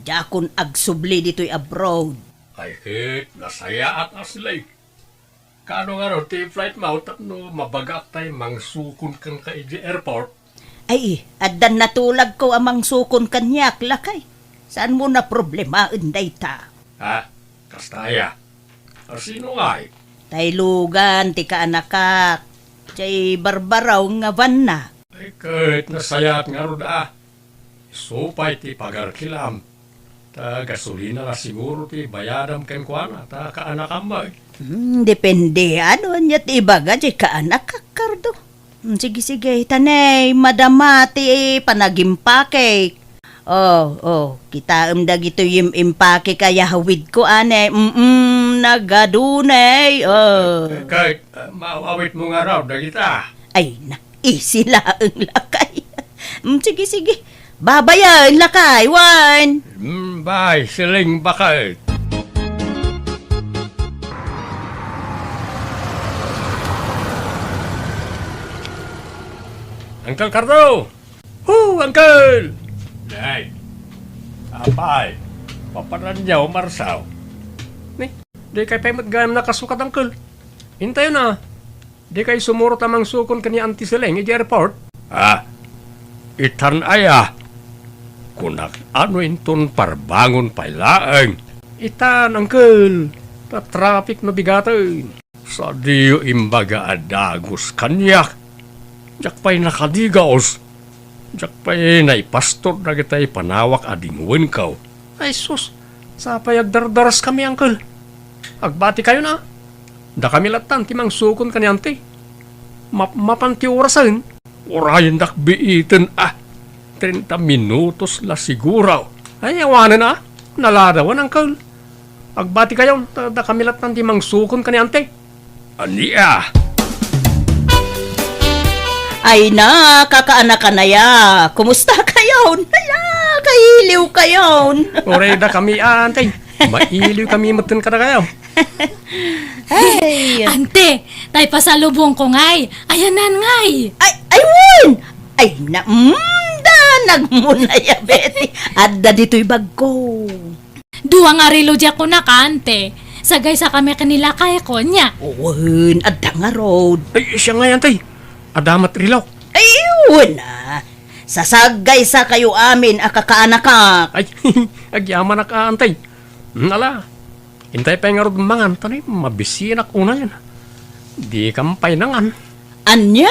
Diakon agsubli ditoy abroad. Ay, ket nasayaat a silaw. Kaano ngarud ti flight mo tapno mabagaak tay mangsukon kenka idiay airport? Ay, addan natulagko a mangsukon kaniak, lakay. Saanmo a problemaen dayta? Ha? Kasta aya? A, sino ngay? Tay Logan ti kaanakak. Diay barbaraw nga vanna. Ay, ket nasayaat ngarud a. Isu pay ti pagarkilam. Ta gasolina la siguro ti bayadam kenkuana, ta kaanakam met. Hmm, depende. Ano ania ti ibaga diay kaanakak, Cardo? Hmm, sige, sige. Ta ne, madama ti panagimpakek. Oh, oh, kitaem dagitoy im-impakek a yahawidko, ane. Mm, nagadu ne, oh. Ket, ah, maawawitmo ngarud dagita. Ay, na, Easy laeng, lakay. Mm, sige, sige. Babayen, lakay, wen. Mm, bye, siling baket. Uncle Cardo! Hu, Uncle! Nay. Apay, papanan niya umarsaw. Ni, di kay pay met gayam nakasukat, Uncle. Intayon a. Dikay sumurot a mangsukon ken ni Auntie Seleng idiay airport? Ah, itan aya? Kunak, ano inton parbangon pay laeng? Itan, uncle, ta traffic no bigaten. Sadiyo imbaga a dagus kaniak. Diak pay nakadigaus. Diak pay naipastor dagitay panawak a dingwenko. Ay sus, sapay agdardaraskami, uncle. Agbati kayon a. Dakami lattan ti mangsukon ken ni Auntie. Map-, mapan ti orasen. Urayendak biiten a. Treinta minutos la siguro. Ay, awanen a. Naladawan, uncle. Agbati kayon, ta dakami lattan ti mangsukon ken ni Auntie. Ania? Ay na, kakaanakan aya. Kumusta kayon? Hala, kailiw kayon. Uray dakami, Auntie. Mailiw kami metten kadakayo. Ay. Auntie, tay pasalubongko ngay. Ayanan ngay. Ay, ay, wen! Ay, na, mm, da, nagmunaya, Betty. Adda ditoy bagko. Dua nga relo diak kunaka, Auntie. Sagaysakami ken ni lakayko, ania? Wen, adda ngarud. Ay, siya ngay, Auntie. Adda met relo. Ay, wen a. Sasagaysakayo amin a kakaanakak. Ay, agyamanak a, Auntie. Nala, intay pay ngarud mangan, ta ni mabisinak unayen. Dikam pay nangan. Ania?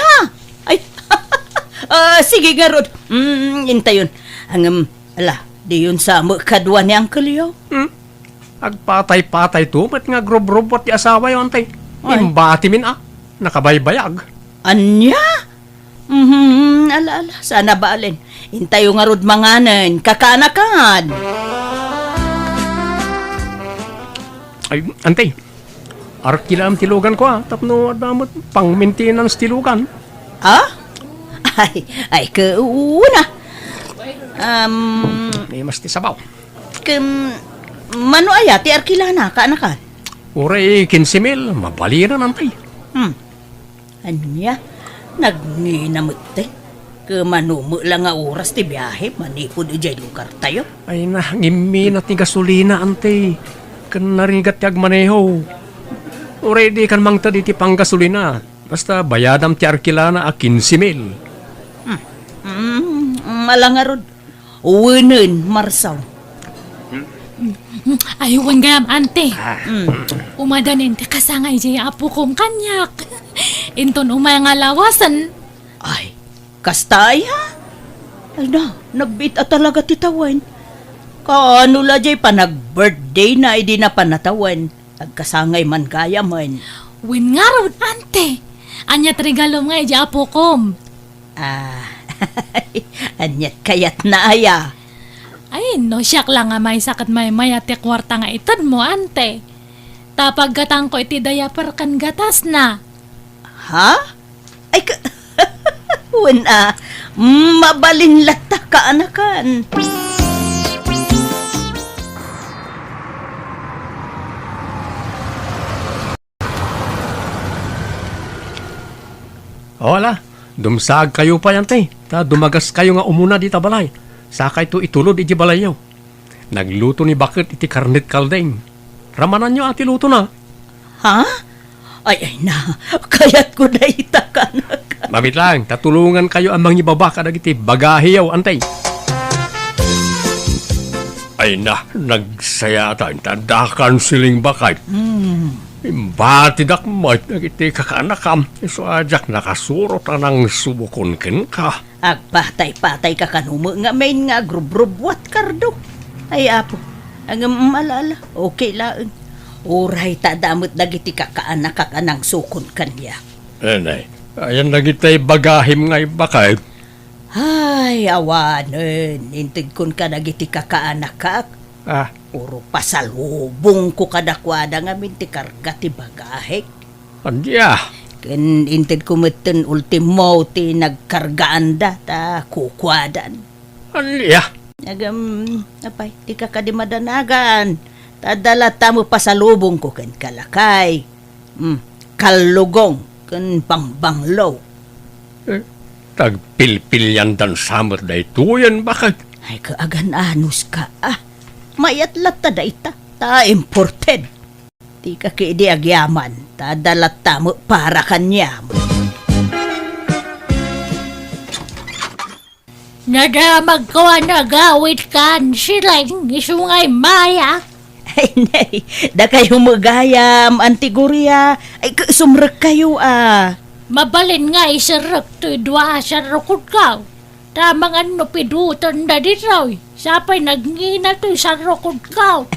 Ay, ah, sige ngarud. Mm, intayon. Ngem, ala, diyon sa met kadua ni Uncle yo? Hmm? Agpatay-patayto met nga agrubrubbuat ti asawayo, Ante. Ay. Imbatimin a nakabaybayag. Ania? Mhm, ala, ala, saan a balen. Intayo ngarud manganen, kakaanakan. Ay, Ante, arkilaam ti luganko, a, tapno adda met pang-maintenance ti lugan. Ah? Ay, ay, kauna. Um, May mas ti sabaw. Ken, mano aya ti arkilana, kaanakan? Uray kinse mil, mabalinen, Ante. Hmm. Ania? Nagngina metten? Ket mano met la nga oras ti biahe manipud idiay lugartayo? Ay na, ngimmina ti gasolina, Ante. Ken narigat ti agmaneho. Uray dikan mangted iti panggasolina. Basta bayadam ti arkilana a kinse mil. Hmm. Hmm, ala ngarud. Wenen, Marsaw. Ay, wen gayam, Ante. Ah. Hmm. Umadanen ti kasangay jay apokon kaniak. Inton umay nga lawasen. Ay, kasta aya? Ay na, nagbiit a talaga ti tawen. Kaano la jay panag-birthday na idi napan a tawen? Agkasangay man gayamen. Wen ngarud, Ante. Aniat regalom nga idiay apokom? Ah, aniat kayatna aya? Ay, no siak la nga maysa ket maymayat ti kuarta nga itedmo, Ante. Ta paggatangko iti diaper ken gatasna. Ha? Ay, ka-, wen a, mabalin latta kaanakan. O, ala, dumsaagkayo pay, Ante, ta dumagaskayo nga umuna dita balay. Sakayto itulod iti balayyo. Nagluto ni Baket iti karnet kaldeng. Ramananyo a ti lutona. Ha? Ay, ay na, kayatko dayta, kanak. Mabit lang, ta tulongankayo a mangibaba kadagiti bagahiyo, Ante. Ay na, nagsayaatan ta dakan siling Baket. Hmm. Imbatidak met dagiti kakaanakam, isu a diak nakasurot a nangsubokon kenka. Agpatay-patayka kano met ngamin nga agrubrubbuat, Kardo. Ay, Apo, ngem ala-ala, okay laeng. Uray ta adda met dagiti kakaanakak a nangsukon kaniak. Anay, ayan dagiti bagahim nga ibaket. Ay, awanen, intedkon kadagiti kakaanakak. Ah. Puro pasalubongko kadakuada ngamin ti karga ti bagahik. Ania? Ken intedko metten ultimo ti nagkargaanda ta kukuadan. Ania? Ngem, apay, dika kadi madanagan. Ta adda latta met pasalubongko kenka, lakay. Hmm, kallugong ken bangbanglo. Eh, tagpilpiliandan sa met daytoyen, Baket. Ay, kaagan-anuska, ah. Mayat latta dayta, ta imported. Dika ketdi agyaman, ta adda latta met para kaniam. Nadamagko a nagawidkan, Sileng, isu nga immayak. Ay, nay, dakayo met gayam, Auntie Gloria. Ay, ka-, sumrekkayo, a. Mabalin nga iserrek toy dua a sarrukodko. Ta mangan no pidutenda ditoy, sapay nagngina toy sarrukodko.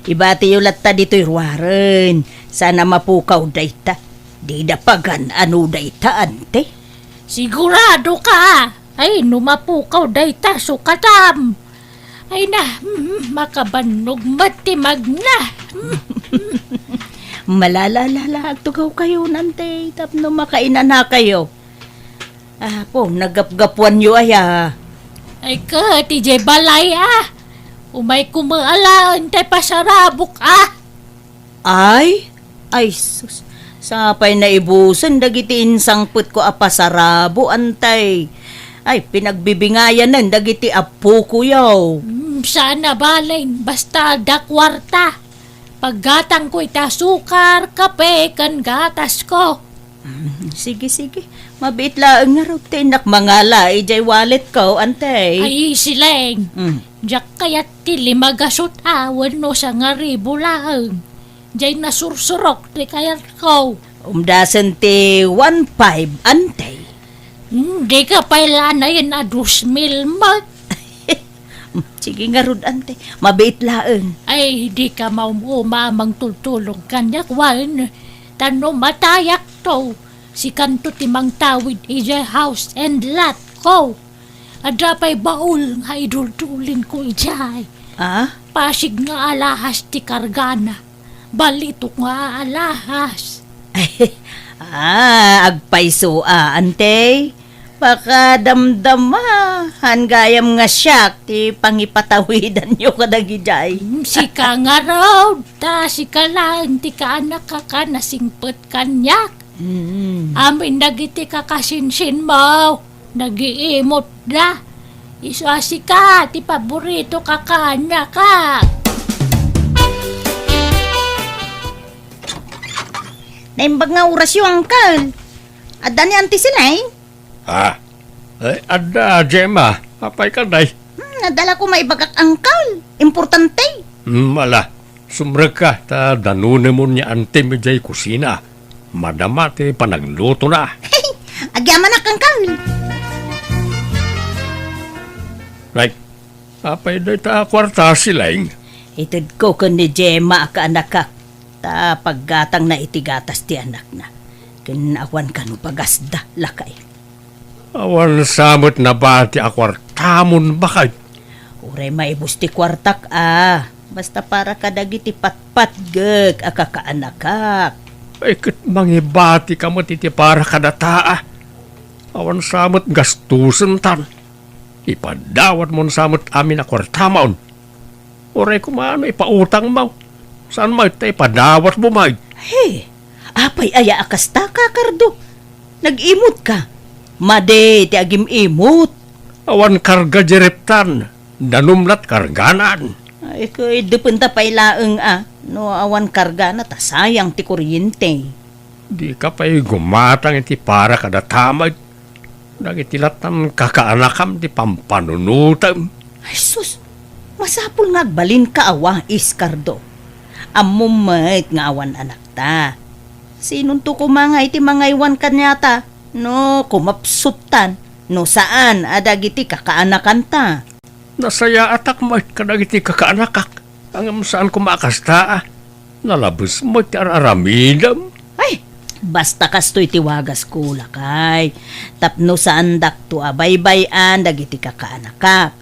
Ibatiyo latta ditoy ruaren. Saan a mapukaw dayta. Dida pagan-ano dayta, Ante. Sigurado ka? Ay, no mapukaw dayta, sukatam. Ay na, mm, makabannog met ti magna. Malala-lala, agtugawkayo, Ante, tapno makainanakayo. Apo, naggapgapuanyo aya? Ay ket, idiay balay, a. Umayko met alaen tay pasarabok, a. Ay? Ay, sus. Sapay naibusen dagiti insangpetko a pasarabo, Antay. Ay, pinagbibingayanen dagiti appokoyo. Hmm, saan a balen, basta adda kuarta. Paggatangko iti asukar, kape, ken gatasko. Mm, sige, sige. Mabiit laeng ngarud ti innak mangala idiay walletko, Antay. Ay, Sileng. Mm. Diak kayat ti lima gasut a wenno sangaribu laeng. Diay nasursurok ti kayatko. Umdasen ti one five, Antay. Hmm, dika pay la anayen a dos mil met. Sige ngarud, ante. Mabiit laeng. Ay, dika maum-uma a mangtultulong kaniak, wen. Ta no matayakto, sikanto ti mangtawid idiay house and lot ko. Adda pay baul nga iduldulinko idiay. Ah? Pasig nga alahas ti kargana. Balitok nga alahas. Ah, agpayso a, ante. Pakadamdama, han gayam nga siak ti pangipatawidanyo kadagidiay. Mm, sika ngarud, ta sika laeng ti kaanakak a nasingpet kaniak. Mm. Amin dagiti kakasinsinmo, nagiimutda. Isu a sika ti paborito a kaanakak. Naimbag nga orasyo, Uncle. Adda ni Auntie Celine? Ah, eh, adda, Gemma. Apay kadi? Hmm, adda la ko maibagak, Uncle. Importante. Hmm, ala, sumrekka, ta danunemon ni Auntie idiay kusina. Madama ti panaglutona. Agyamanak, Uncle. Right. Apay dayta a kuarta, Celine? Itedko ken ni Gemma a kaanakak, ta paggatangna iti gatas ti anakna. Ken awan kano pagasda, lakay. Awan sa met nabati a kuartamon, baket. Uray maibus ti kuartak a, basta para kadagiti patpatgek a kakaanakak. Ay, ket mangibatika met iti para kadata a. Awan sa met gastusentan. Ipadawatmon sa met amin a kuartamon. Uray koma no ipautangmo. Saan met ta ipadawatmo met. He, apay aya a kasta, Kakardo? Nag-imutka. Madi ti agim-imut. Awan karga di reptan. Danum lat karganan. Ay, ket dependa pay laeng a. No awan kargana ta sayang ti kuryente. Dika pay gumatang iti para kadata met. Dagiti lattan kakaanakam ti pampanunotem. Ay sus, masapul nga agbalinka a wais, Kardo. Ammom met nga awan anakta. Sinonto koma nga iti mangaywan kaniata no kumapsuttan, no saan a dagiti kakaanakanta? Nasayaatak met kadagiti kakaanakak, ngem saan koma a kasta a. Nalabes met ti ar-aramidem. Ay, basta kastoy ti wagas ko, lakay. Tapno saandakto a baybay-an dagiti kakaanakak.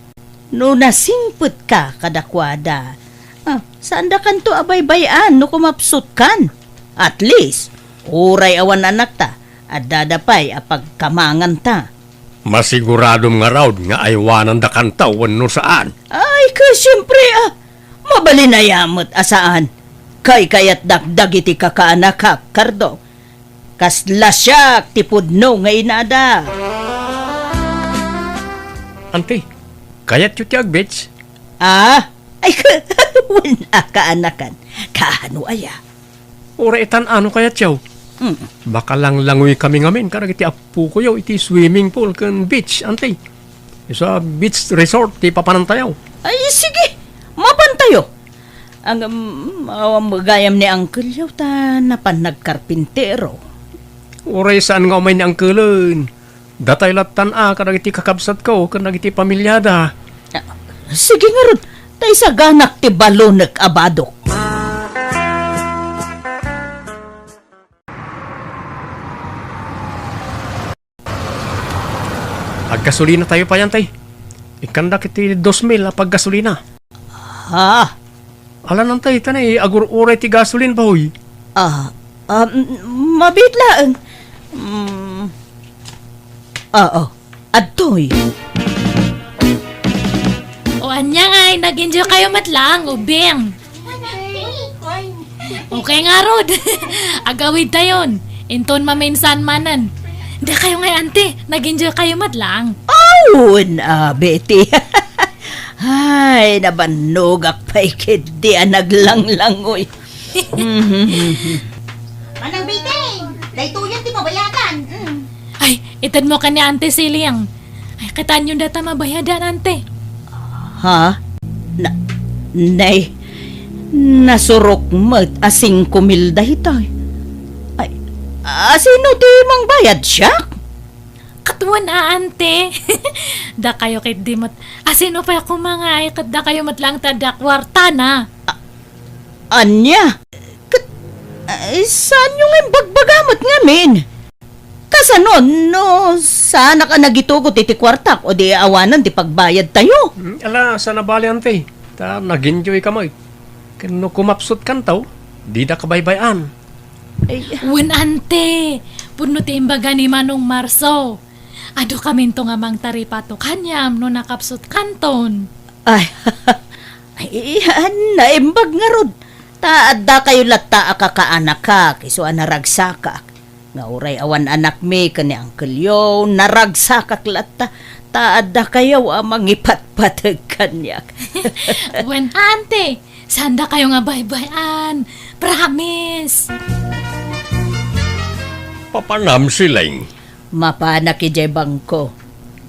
No nasingpetka kadakuada, ah, saandakanto a baybay-an no kumapsutkan. At least, uray awan anakta, addada pay a pagkamanganta. Masiguradom ngarud nga aywanandakanto wenno saan? Ay, ket siempre, ah, mabalin aya met a saan. Kaykayatdak dagiti kakaanakak, Kardo. Kasla siak ti pudno nga inada. Auntie, kayatyo ti ag-beach? Ah, ay, wen a kaanakan. Kaano aya? Uray itan a no kayatyo. Mm. Makalanglangoy kami ngamin kadagiti appokoyo iti swimming pool ken beach, Auntie. Isu a beach resort ti papanantayo. Ay, sige. Mapantayo. Ngem, awan met gayam ni Uncle-yo ta napan nagkarpintero. Uray saan nga umay ni Uncle-en. Datay lattan a kadagiti kakabsatko ken dagiti pamiliada. Ah, sige ngarud, ta isaganak ti balonek a badok. Aggasolinatayo pay, Auntie. Ikkandak iti dos mil a paggasolina. Ha? Alan, Auntie, ta nay agur-uray ti gasolin, bahoy. Ah, ah, m-, mabiit laeng. Mm. Oo, adtoy. O ania ngay, nag-enjoy kayo met laeng, ubing? Okay ngarud. Agawidtayon. Inton maminsan manen. Dakayo ngay, Auntie, nag-enjoy kayo met laeng? Awan a, Betty. Ay, nabannogak pay ketdi a naglanglangoy. Manang Betty, daytoyen ti mabayadan. Mm. Ay, itedmo ken ni Auntie Celine. Ay, kitaenyon dayta mabayadan, Auntie. Ha? Na, nay, nasurok met a singko mil daytoy. Ay, a, sino ti mangbayad, siak? Ket wen a, ante. Dakayo ketdi met. A, sino pay a kumangay ket dakayo met laeng ti adda kuartana. Ania? Ket, eh, saanyo nga imbagbaga met ngamin? Kasano no saanak a nagitugot iti kuartak o di awanen ti pagbayadtayo? Hmm, ala, saan a bale, ante. Ta nag-enjoy ka met. Ken no kumapsut kanto, dida kabaybay-an. Ay. Wen, ante, pudno ti imbaga ni Manong Marso. Adu kaminto nga mangtaripato kaniam no nakapsut kanton. Ay, ay, naimbag ngarud. Ta adda kayo latta a kakaanakak, isu a naragsakak. Nga uray awan anakmi ken ni Uncle Yo, naragsakak latta. Ta adda kayo a mangipatpateg kaniak. Wen, ante, saan dakayo nga baybay-an. Promise. Papanam, Sileng. Mapanak idiay bangko.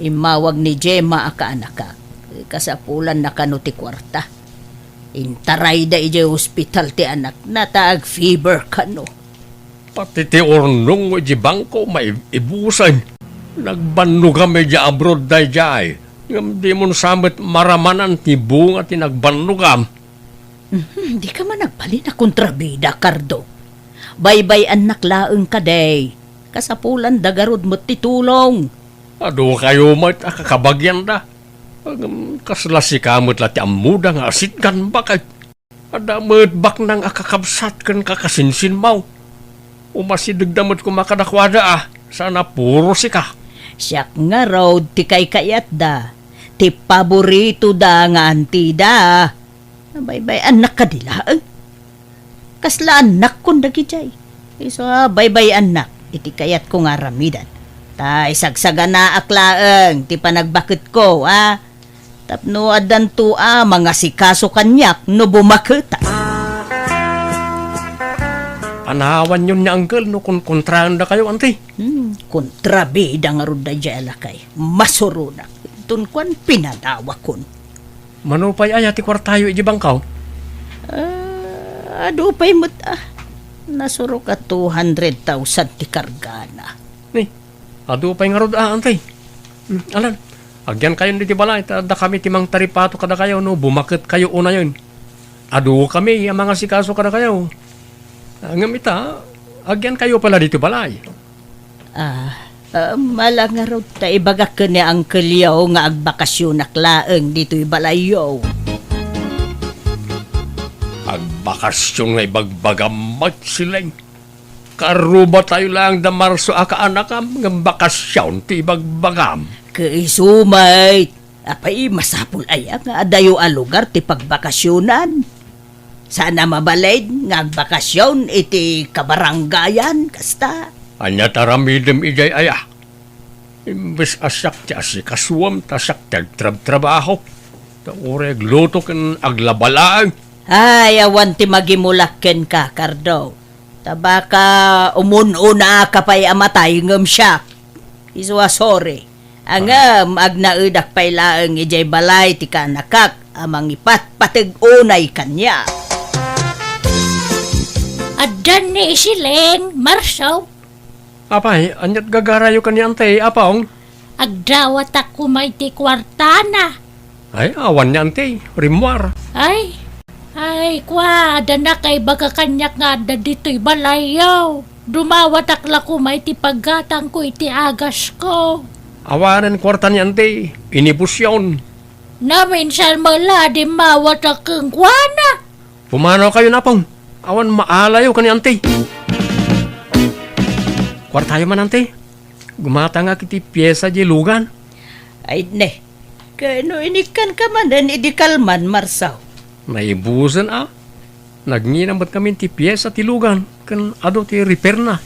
Immawag ni Gemma a kaanakak. Kasapulanna kano ti kuarta. Intarayda idiay ospital ti anakna ta agfever kano. Pati ti urnong idiay bangko maibusen. Nagbannogam idiay abroad daydiay. Ngem dimon sa met maramanan ti bunga ti nagbannogam. Mhm, dika man agbalin a kontrabida, Cardo. Baybay-annak laeng kadi. Kasapulanda garud met ti tulong. Adu kayo met a kakabagianda. Ngem kasla sika met la ti ammoda nga asitgan baket. Adda met baknang a kakabsat ken kakasinsinmaw. Umasidegda met koma kadakuada a, saan a puro sika. Siak ngarud ti kaykayatda, ti paboritoda nga antida. Baybay-annak kadi laeng? Kasla annakkon dagidiay. Isu a baybay-annak iti kayatko nga aramidan. Ta isagsaganaak laeng ti panagbaketko, a? Tapno addanto a mangasikaso kaniak no bumaketak. Panawanyon ni Uncle no konkontraendakayo, anti? Hmm, kontrabida ngarud daydiay a lakay. Masuronak. Inton kuan, pinanawakon. Mano pay aya ti kuartayo iti bangko? Ah, adu pay met, ah. Nasurok a two hundred thousand ti kargana. Ni, adu pay ngarud a, anti. Hmm, alan, agyankayon ditoy balay, ta adda kami ti mangtaripato kadakayo no bumaketkayo unayen. Adu kami a mangasikaso kadakayo. Ah, ngem ita, agyankayo pay la ditoy balay. Ah, ah, mala ngarud ta ibagak ken ni Uncle Yo nga agbakasyonak laeng ditoy balayyo. Agbakasyon nga ibagbagam met, Sileng? Karubatayo laeng da Marso a kaanakam, ngem bakasyon ti ibagbagam. Ket isu met, apay, masapul aya nga adayo a lugar ti pagbakasyonan? Saan a mabalin nga agbakasyon iti kabarangayan, kasta? Ania ti aramidem idiay aya? Imbes a siak ti asikasuem, ta siak ti agtrabtrabaho. Ta uray agluto ken aglaba laeng. Ay, awan ti magimulak kenka, Cardo. Ta baka umun-unaka pay a matay ngem siak. Isu a sorry. Ngem agnaedak pay laeng idiay balay ti kaanakak a mangipatpateg unay kaniak. Addan ni Sileng, Marso. Apay, aniat gagarayo ken ni Antay, Apong? Agdawatak koma iti kuartana. Ay, awan ni Antay, rimmuar. Ay, ay, kua, adda nakaibaga kaniak nga adda ditoy balayyo. Dumawatak la koma iti paggatangko iti agasko. Awanen kuarta ni Antay, inibusyon. Naminsan met la, dimmawatak kenkuana. Pumanawkayon, Apong. Awan maalayo ken ni Antay. Kuartayo man, Antay. Gumatangak iti piesa diay lugan. Ay, ne. Ken no inikkanka manen idi kalman, Marso? Naibusen a. Nagngina met ngamin ti piesa ti lugan ken adu ti repairna.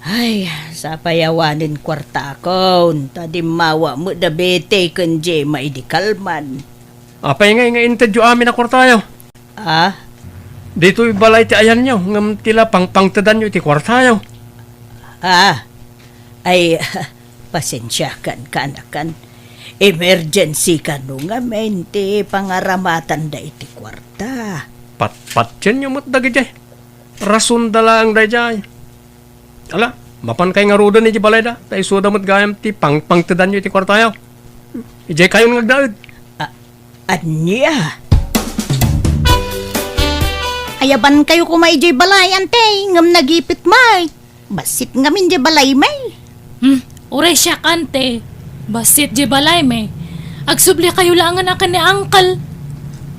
Ay, sapay awanen kuartakon, ta dimmawa met da Betty ken Gemma idi kalman. Apay ngay nga intedyo amin a kuartayo? Ah? Ditoy balay ti ayanyo, ngem ti la pangpangtedanyo iti kuartayo. Ah, ay, pasensiakan, kaanakan. Emergency kano ngamin ti pangaramatanda iti kuarta. Patpatienyo met dagiti. Rasonda laeng daydiay. Ala, Mapankay ngaruden idiay balayda, ta isuda met gayam ti pangpangtedanyo iti kuartayo. Idiay kayon nga agnaed. A-, ania? Ayabankayo koma idiay balay, Ante, ngem nagipit met. Bassit ngamin diay balaymi. Hmm, uray siak, Ante. Bassit diay balaymi. Agsublikayo laengen a ken ni Uncle.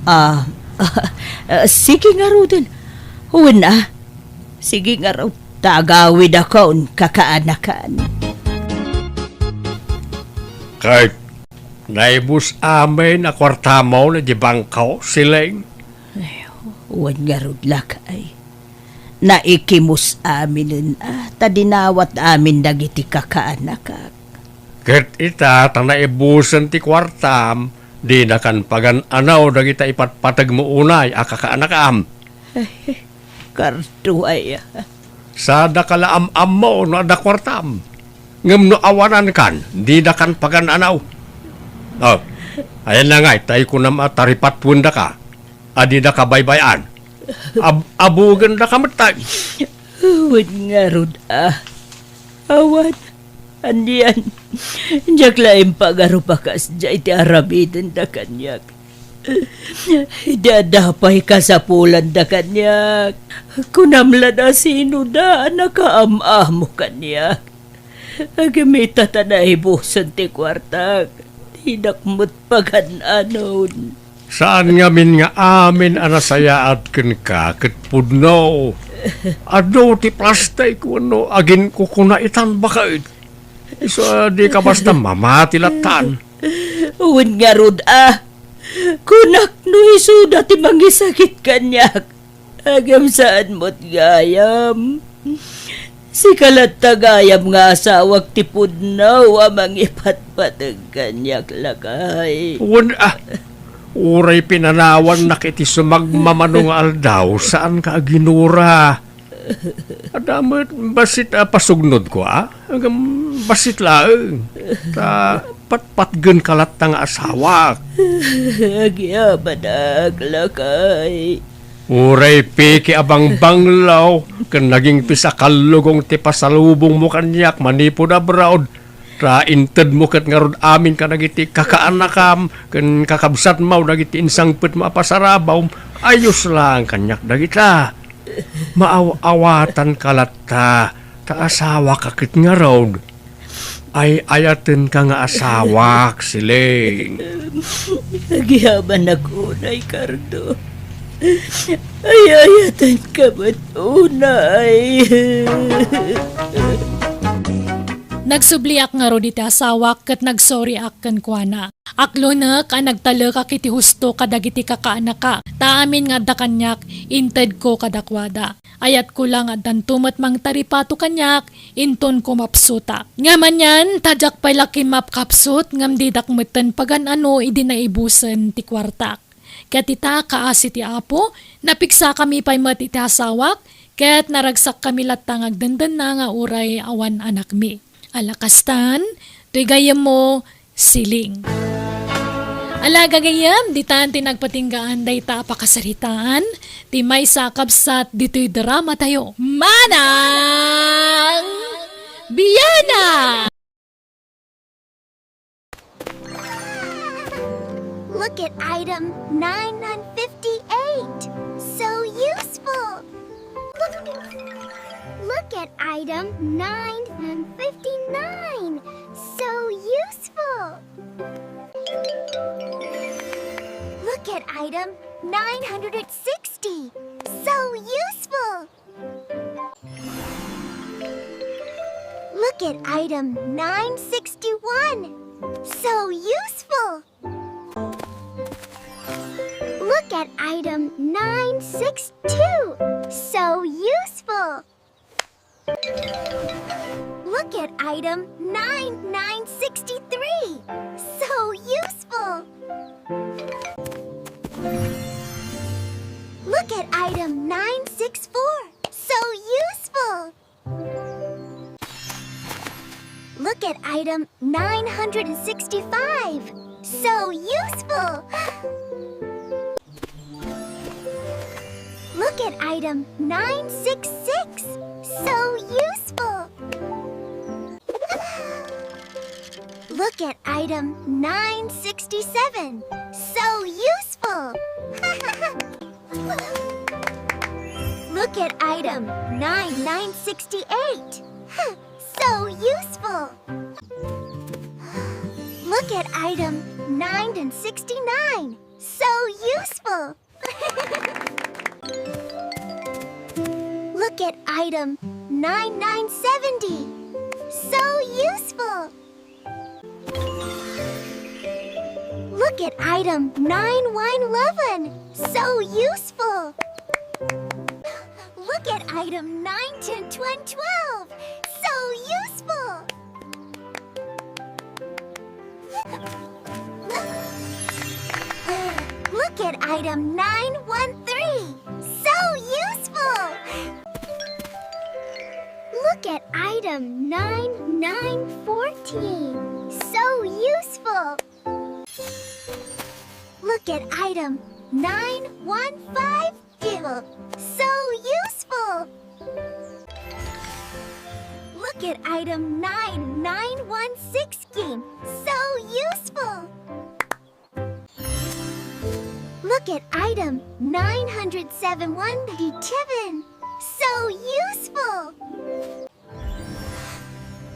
Ah, ah, sige ngaruden. Wen a. Sige ngarud, ta agawidakon kakaanakan. Ket naibus amin a kuartamo idiay bangko, Siling? Ay, wen ngarud, lakay. Naikimus aminen a, ta dinawat amin dagiti kakaanakak. Ket ita, ta naibusen ti kuartam, dinakan pagan-anaw dagita ipatpategmo unay a kakaanakam. Kardo aya. Sadaka la am-ammo no adda kuartam. Ngem no awanankan, didakan pagan-anaw. Oh, ayan na ngay, tay kunam a taripatwendaka. A didaka baybay-an. Ab-, abugendaka met tay. Wen ngarud a. Awan, anian. Diak la impagarup a kasdiay ti aramidenda kaniak. Idi adda pay kasapulanda kaniak, kunam la a sinoda a nakaam-amo kaniak. Agimita ta naibusen ti kuartak, dinak met pagan-anon. Saan ngamin nga amin a nasayaat kenka ket pudno. Adu ti plastik wenno aginkukuna itan baket. Isu a dika basta mamati lattan. Wen ngarud a, kunak no isuda ti mangisakit kaniak. Agem saan met gayam. Sika latta gayam nga asawak ti pudno a mangipatpateg kaniak, lakay. Wen a, uray pinanawannak iti sumagmamano nga aldaw, saanka a ginura. Adda met bassit a pasugnodko a? Agem bassit laeng. Ta patpatgenka latta nga asawak. Agyamanak, lakay. Uray piki a bangbanglo ken nagingpis a kallugong ti pasalubongmo kaniak manipud abroad, ta intedmo ket ngarud amin kadagiti kakaanakam ken kakabsatmo dagiti insangpetmo a pasarabawm, ayos laeng kaniak dagita. Maaw-awatanka latta, ta asawaka ket ngarud. Ay-ayatenka nga asawak, Siling. Agyamanak unay, Cardo. Ay-ayatenka met unay. Nagsubliak ngarud iti asawak ket nagsorryak kenkuana. Aklonek a nagtalekak iti husto kadagiti kakaanakak, ta amin nga adda kaniak, intedko kadakuada. Ayatko la nga addanto met mangtaripato kaniak, inton kumapsutak. Ngem anian, ta diak pay la kimmapkapsut, ngem didak metten pagan-ano idi naibusen ti kuartak. Ket ita, kaasi ti Apo, napigsakami pay met iti asawak, ket naragsakkami latta nga agdendenna nga uray awan anakmi. Ala kastan, toy gayyemmo, Siling. Ala gagayyem, ditan ti nagpatinggaan dayta a pakasaritaan, ti maysa a kabsat ditoy dramatayo. Manang Biana! Look at item nine fifty-eight. So useful. Look at item nine fifty-nine. So useful. Look at item nine hundred sixty. So useful. Look at item nine sixty-one. So useful. Look at item nine sixty-two. So useful. Look at item nine nine sixty-three. So useful. Look at item nine sixty-four. So useful. Look at item nine hundred sixty-five. So useful. Look at item nine sixty-six. So useful. Look at item nine sixty-seven. So useful! Look at item nine nine sixty-eight. So useful! Look at item nine and sixty-nine. So useful! Look at item nine nine seventy. So useful! Look at item nine one eleven. So useful! Look at item nine ten twenty twelve. So useful! Look at item nine one three. So useful! Look at item nine nine fourteen. So useful! Look at item nine one five. Giggle. So useful! Look at item nine nine one six game. So useful! Look at item nine hundred seven one detective. So useful!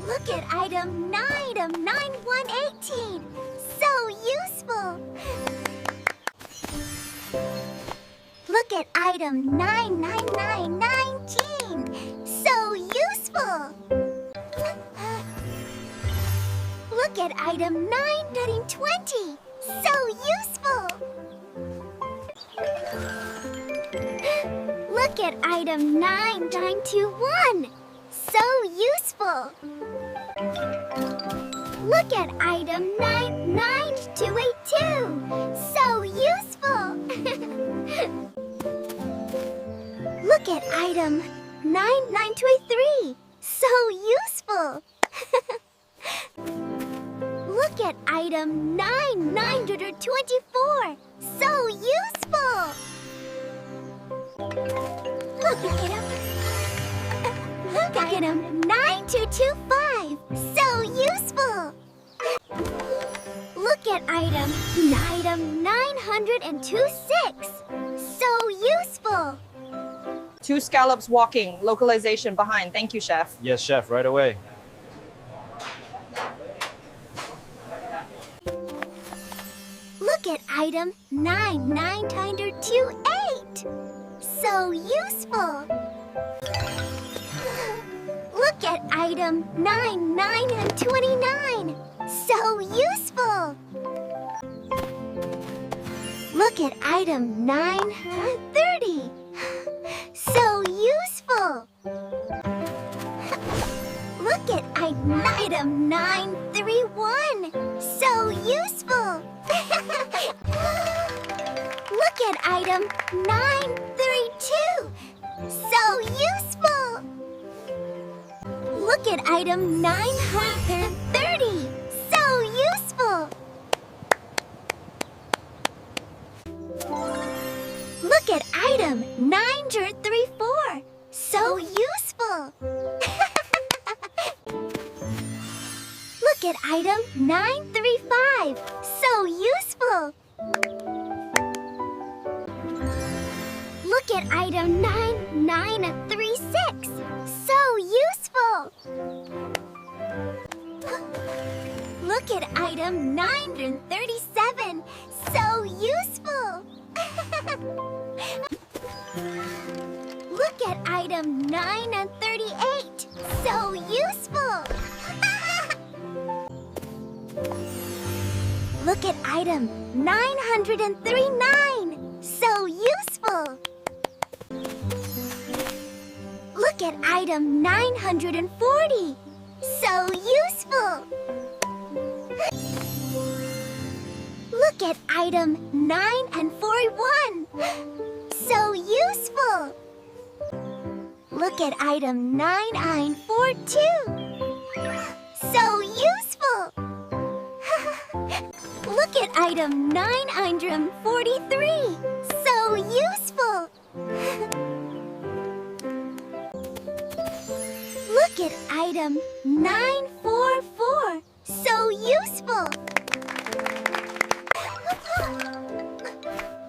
Look at item nine, item nine one eighteen. So useful! Look at item nine nine nine nineteen. So useful! Look at item nine thirteen twenty. So useful! Look at item nine nine two one. So useful! Look at item nine nine two eight two. So useful! Look at item nine nine two eight three. So useful! Look at item nine nine twenty-four. So useful! Look at item. Look at item nine two two five. So useful! Look at item, item nine hundred and two six. So useful! Two scallops walking. Localization behind. Thank you, chef. Yes, chef, right away. Look at item nine nine two eight. So useful! Look at item nine nine twenty-nine. So useful! Look at item nine thirty. So useful! Look at i-, item nine three one. So useful! Look at item nine three two. So useful! Look at item nine hundred thirty. So useful! Look at item nine hundred thirty-four. So useful! Look at item nine thirty-five. So useful! Look at item nine nine three six. So useful! Look at item nine thirty-seven. So useful! Look at item nine thirty-eight. So useful! Look at item nine hundred thirty-nine. So useful! Look at item nine hundred forty. So useful! Look at item nine and forty-one. So useful! Look at item nine nine four two. So useful! Look at item nine hundred forty-three. So useful! Look at item nine four four. So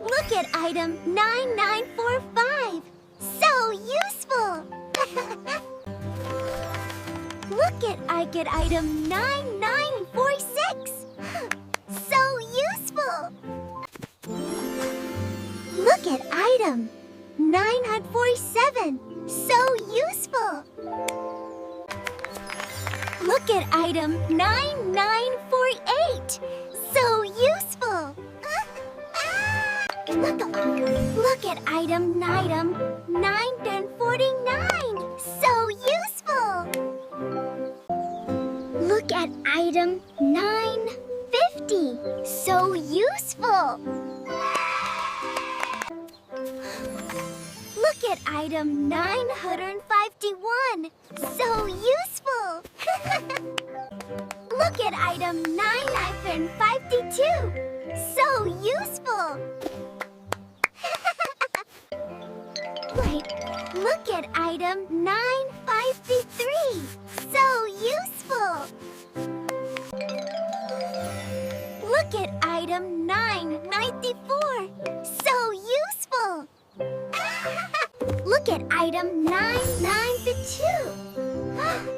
Look at item nine nine four five. So useful! Look at, I get item nine nine four six. So useful! Look at item nine nine four seven. So useful! Look at item nine nine four eight. So useful! Look, look at item, item nine ten forty-nine. So useful! Look at item nine fifty. So useful! Look at item nine hundred fifty-one. So useful! Look at item nine hundred fifty-two. So useful! Wait, look at item nine fifty-three. So useful! Look at item nine ninety-four. So useful! Look at item nine ninety-two.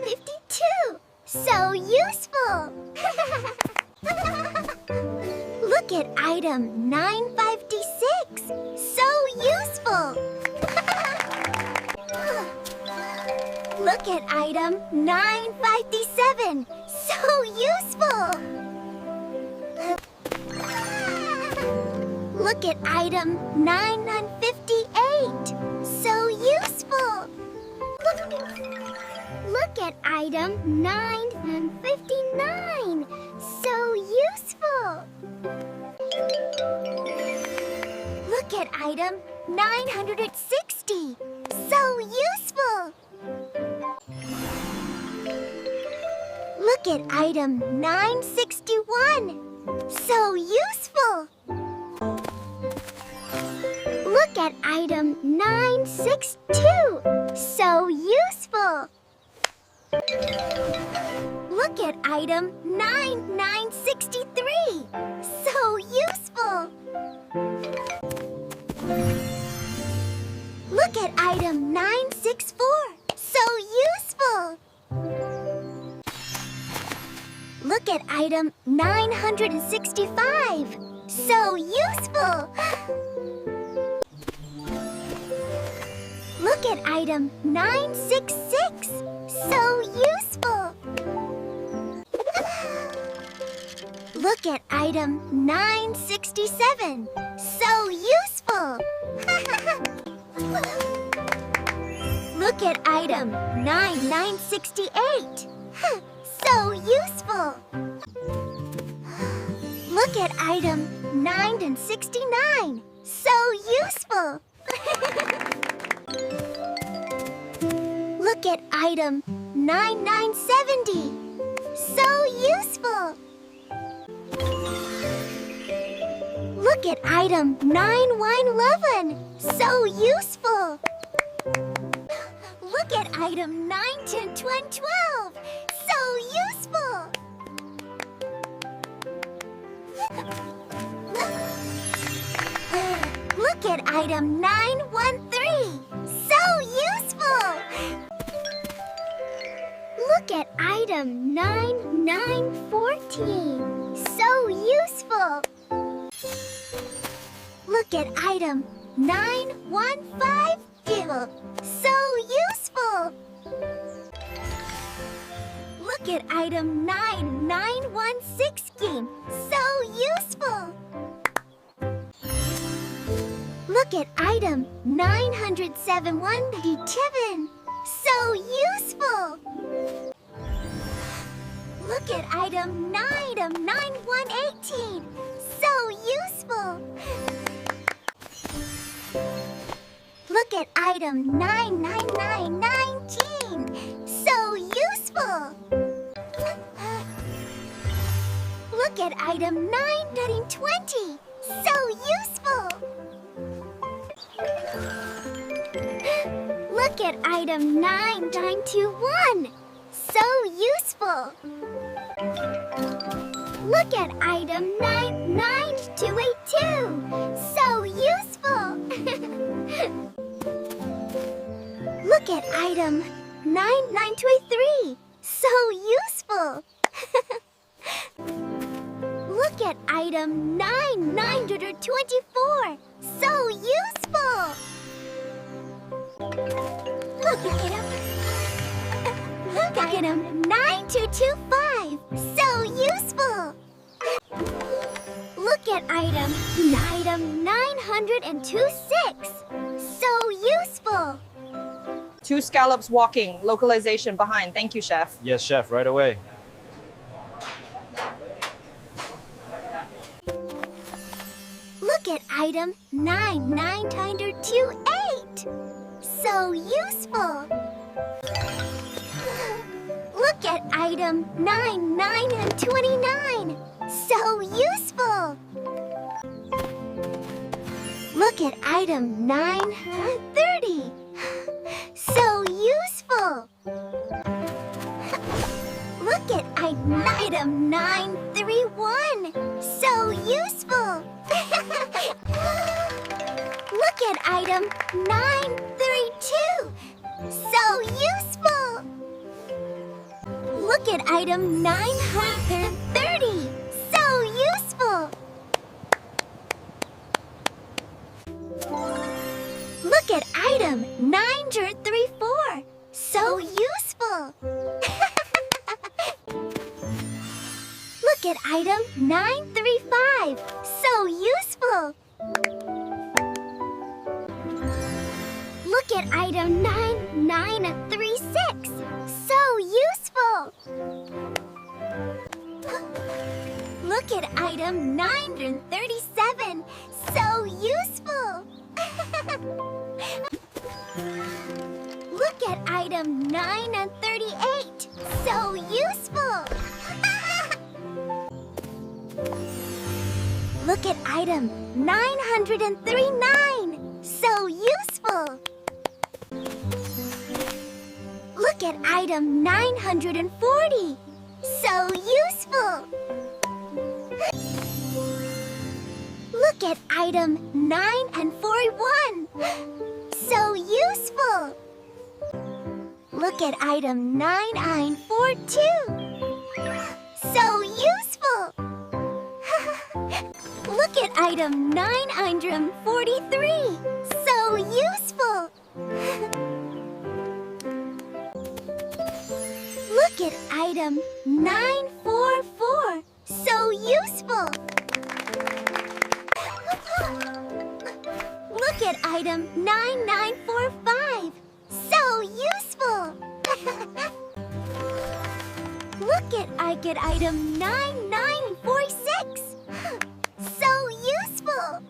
fifty-two. So useful! Look at item nine fifty-six. So useful! Look at item nine fifty-seven. So useful! Look at item nine fifty-eight. So useful! Look at item nine fifty-nine. So useful! Look at item nine hundred sixty. So useful! Look at item nine sixty-one. So useful! Look at item nine sixty-two. So useful! Look at item nine nine sixty-three. So useful! Look at item nine sixty-four. So useful! Look at item nine hundred sixty-five. So useful! Look at item nine sixty-six. So useful! Look at item nine sixty-seven. So useful! Look at item nine nine sixty-eight. So useful! Look at item nine and sixty-nine. So useful! Look at item nine nine seventy. So useful! Look at item nine one eleven. So useful! Look at item nine ten twelve. So useful! Look at item nine one three. So useful! Look at item nine nine fourteen. So useful! Look at item nine one five two. So useful! Look at item nine nine one sixteen. So useful! Look at item nine hundred seven one ninety-seven. So useful! Look at item nine, item nine one eighteen. So useful! Look at item nine nine nine nineteen. So useful! Look at item nine thirteen twenty. So useful! Look at item nine nine two one. So useful! Look at item nine nine two eight two. So useful. Look at item nine nine two eight three. So useful. Look at item nine nine twenty-four. So useful. Look at item. Look at item nine two two five. So useful. Look at item, item nine hundred and two six. So useful. Two scallops walking. Localization behind. Thank you, chef. Yes, chef, right away. Look at item nine nine two eight. So useful. Look at item nine nine and twenty-nine. So useful. Look at item nine thirty. So useful. Look at i-, item nine three one. So useful. Look at item nine three two. So useful. Look at item nine hundred thirty. So useful. Look at item nine hundred thirty-four. So useful. Look at item nine three five. So useful. Look at item nine nine three six. So useful. Look at item nine hundred thirty-seven. So useful. Look at item nine and thirty-eight. So useful. Look at item nine hundred and thirty-nine. So useful. Look at item nine hundred and forty. So useful. Look at item nine and forty-one. So useful. Look at item nine nine four two. So useful. Look at item nine hundred forty-three. So useful. Look at item nine four four. So useful. Look at item nine nine four five. So useful. Look at, I get item nine nine four six. So useful.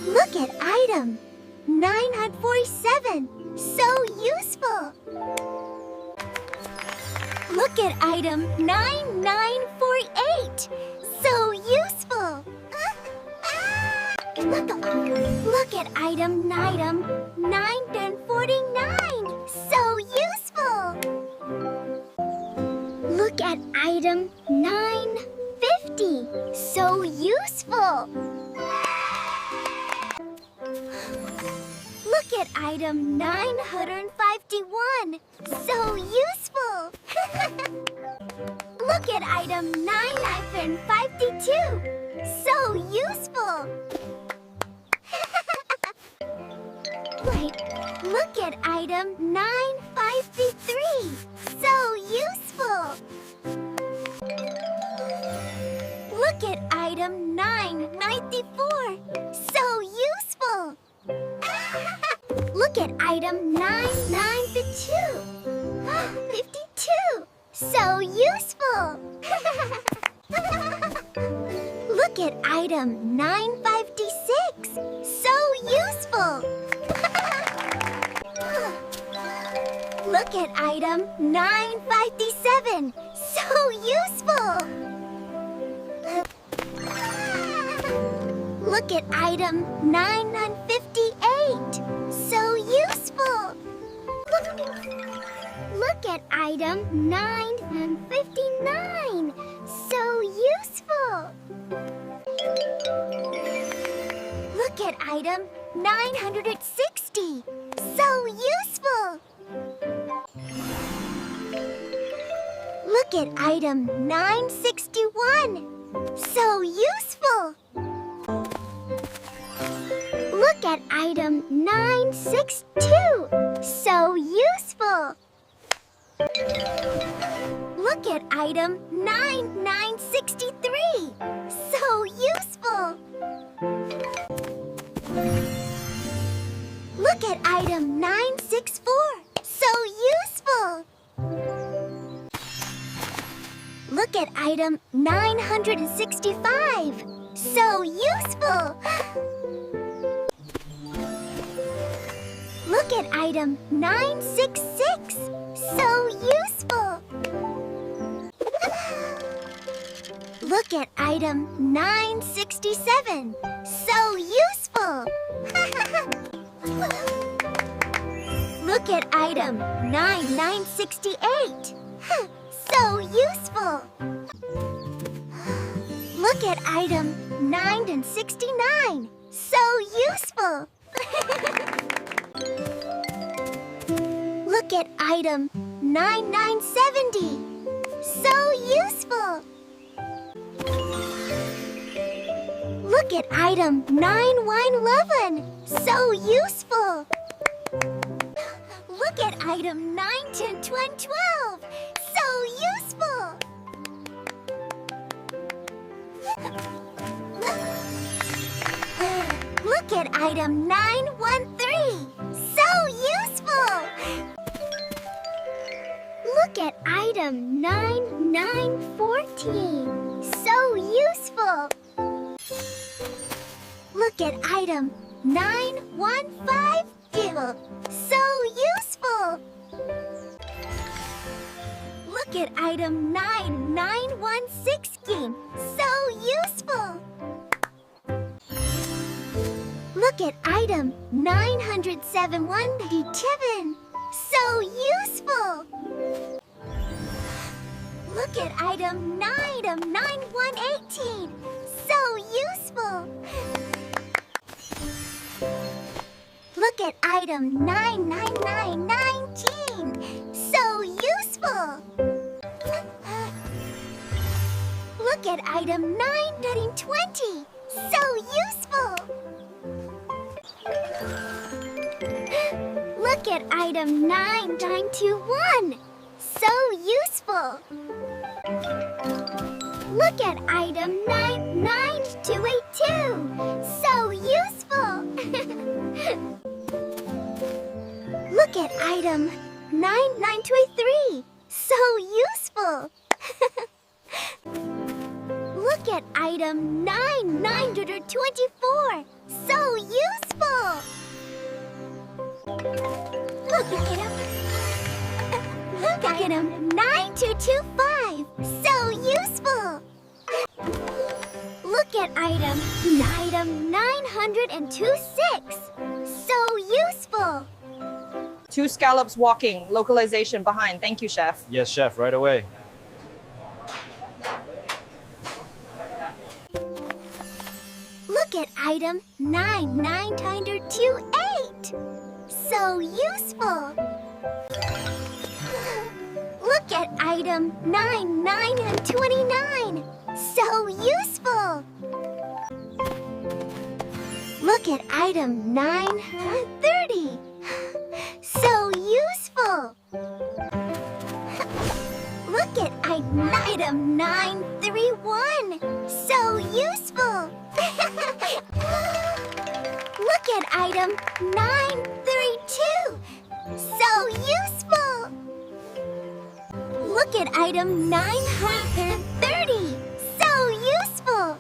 Look at item nine hundred forty-seven. So useful. Look at item nine nine four eight. So useful. Look, look at item, item nine ten forty-nine. So useful. Look at item nine fifty. So useful. Look at item nine hundred fifty-one. So useful. Look at item nine hundred fifty-two. So useful. Wait, look at item nine fifty-three. So useful. Look at item nine ninety-four. So useful. Look at item nine ninety-two. fifty-two. So useful. Look at item nine fifty-six. So useful. Look at item nine fifty-seven. So useful. Look at item nine fifty-eight. So useful. Look at item nine fifty-nine. Look at item nine hundred sixty. So useful. Look at item nine sixty-one. So useful. Look at item nine six two. So useful. Look at item nine nine sixty-three. So useful. Look at item nine six four. So useful. Look at item nine hundred sixty-five. So useful. Look at item nine six six. So useful. Look at item nine sixty-seven. So useful. Look at item nine nine sixty-eight. So useful. Look at item nine and sixty-nine. So useful. Look at item nine nine seventy. So useful. Look at item nine one eleven. So useful. Look at item nine ten twelve. So useful. Look at item nine one three. So useful. Look at item nine nine fourteen. So useful. Look at item nine one five two. So useful. Look at item nine nine one six, game. So useful. Look at item nine hundred seven one, the Kevin. So useful. Look at item nine, item nine one eighteen. So useful. Look at item nine nine nine nineteen. So useful. Look at item nine thirteen twenty. So useful. Look at item nine nine two one. So useful. Look at item nine nine two eight two. So useful. Look at item nine nine two eight three. So useful. Look at item nine nine twenty-four. So useful. Look at item. Look at item nine two two five. So useful. Look at item, item nine hundred and two six. So useful. Two scallops walking. Localization behind. Thank you, chef. Yes, chef, right away. Look at item nine nine two eight. So useful. Look at item nine nine twenty-nine. So useful. Look at item nine thirty. So useful. Look at i-, item nine three one. So useful. Look at item nine three two. So useful. Look at item nine hundred thirty. So useful.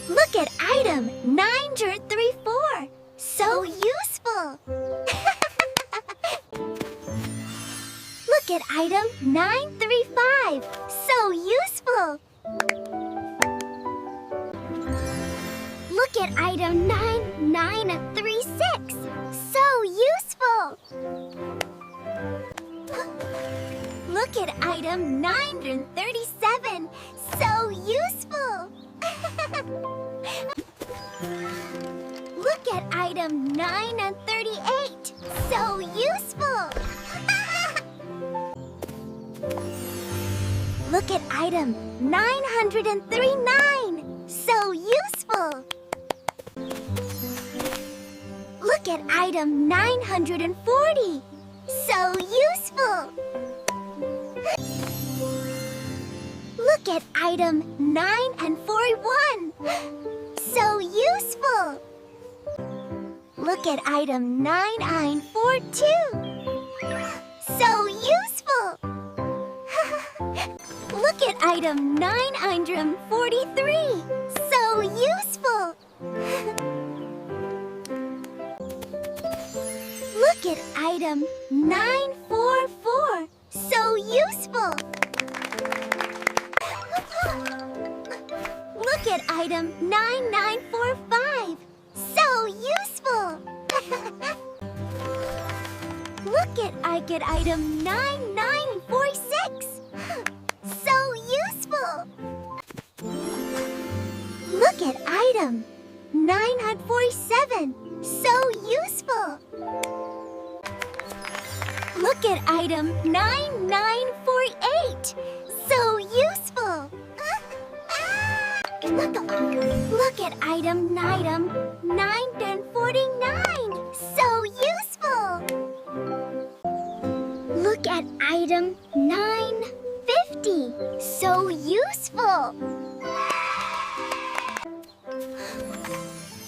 Look at item nine hundred thirty-four. So useful. Look at item nine thirty-five. So useful. Look at item nine nine three six. So useful. Look at item nine hundred thirty-seven. So useful. Look at item nine and thirty-eight. So useful. Look at item nine hundred and thirty-nine. So useful. Look at item nine hundred and forty. So useful. Look at item nine and forty-one. So useful. Look at item nine nine four two. So useful. Look at item nine hundred forty-three. So useful. Look at item nine four four. So useful. Look at item nine nine four five. So useful. Look at, I get item nine nine four six. So useful. Look at item nine hundred forty-seven. So useful. Look at item nine nine four eight. So useful. Look, look at item, item nine ten forty-nine. So useful. Look at item nine fifty. So useful.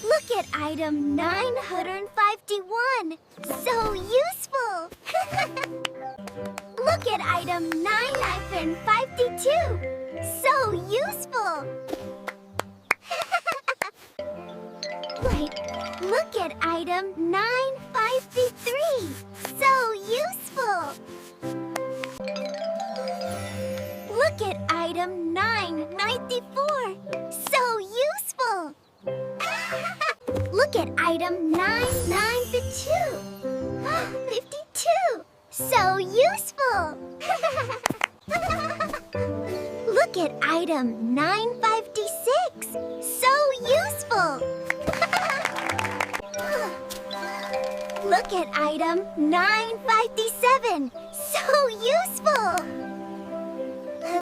Look at item nine hundred fifty-one. So useful. Look at item nine hundred fifty-two. So useful. Wait, look at item nine fifty-three. So useful. Look at item nine ninety-four. So useful. Look at item nine ninety-two. fifty-two. So useful. Look at item nine fifty-six. So useful. Look at item nine fifty-seven. So useful.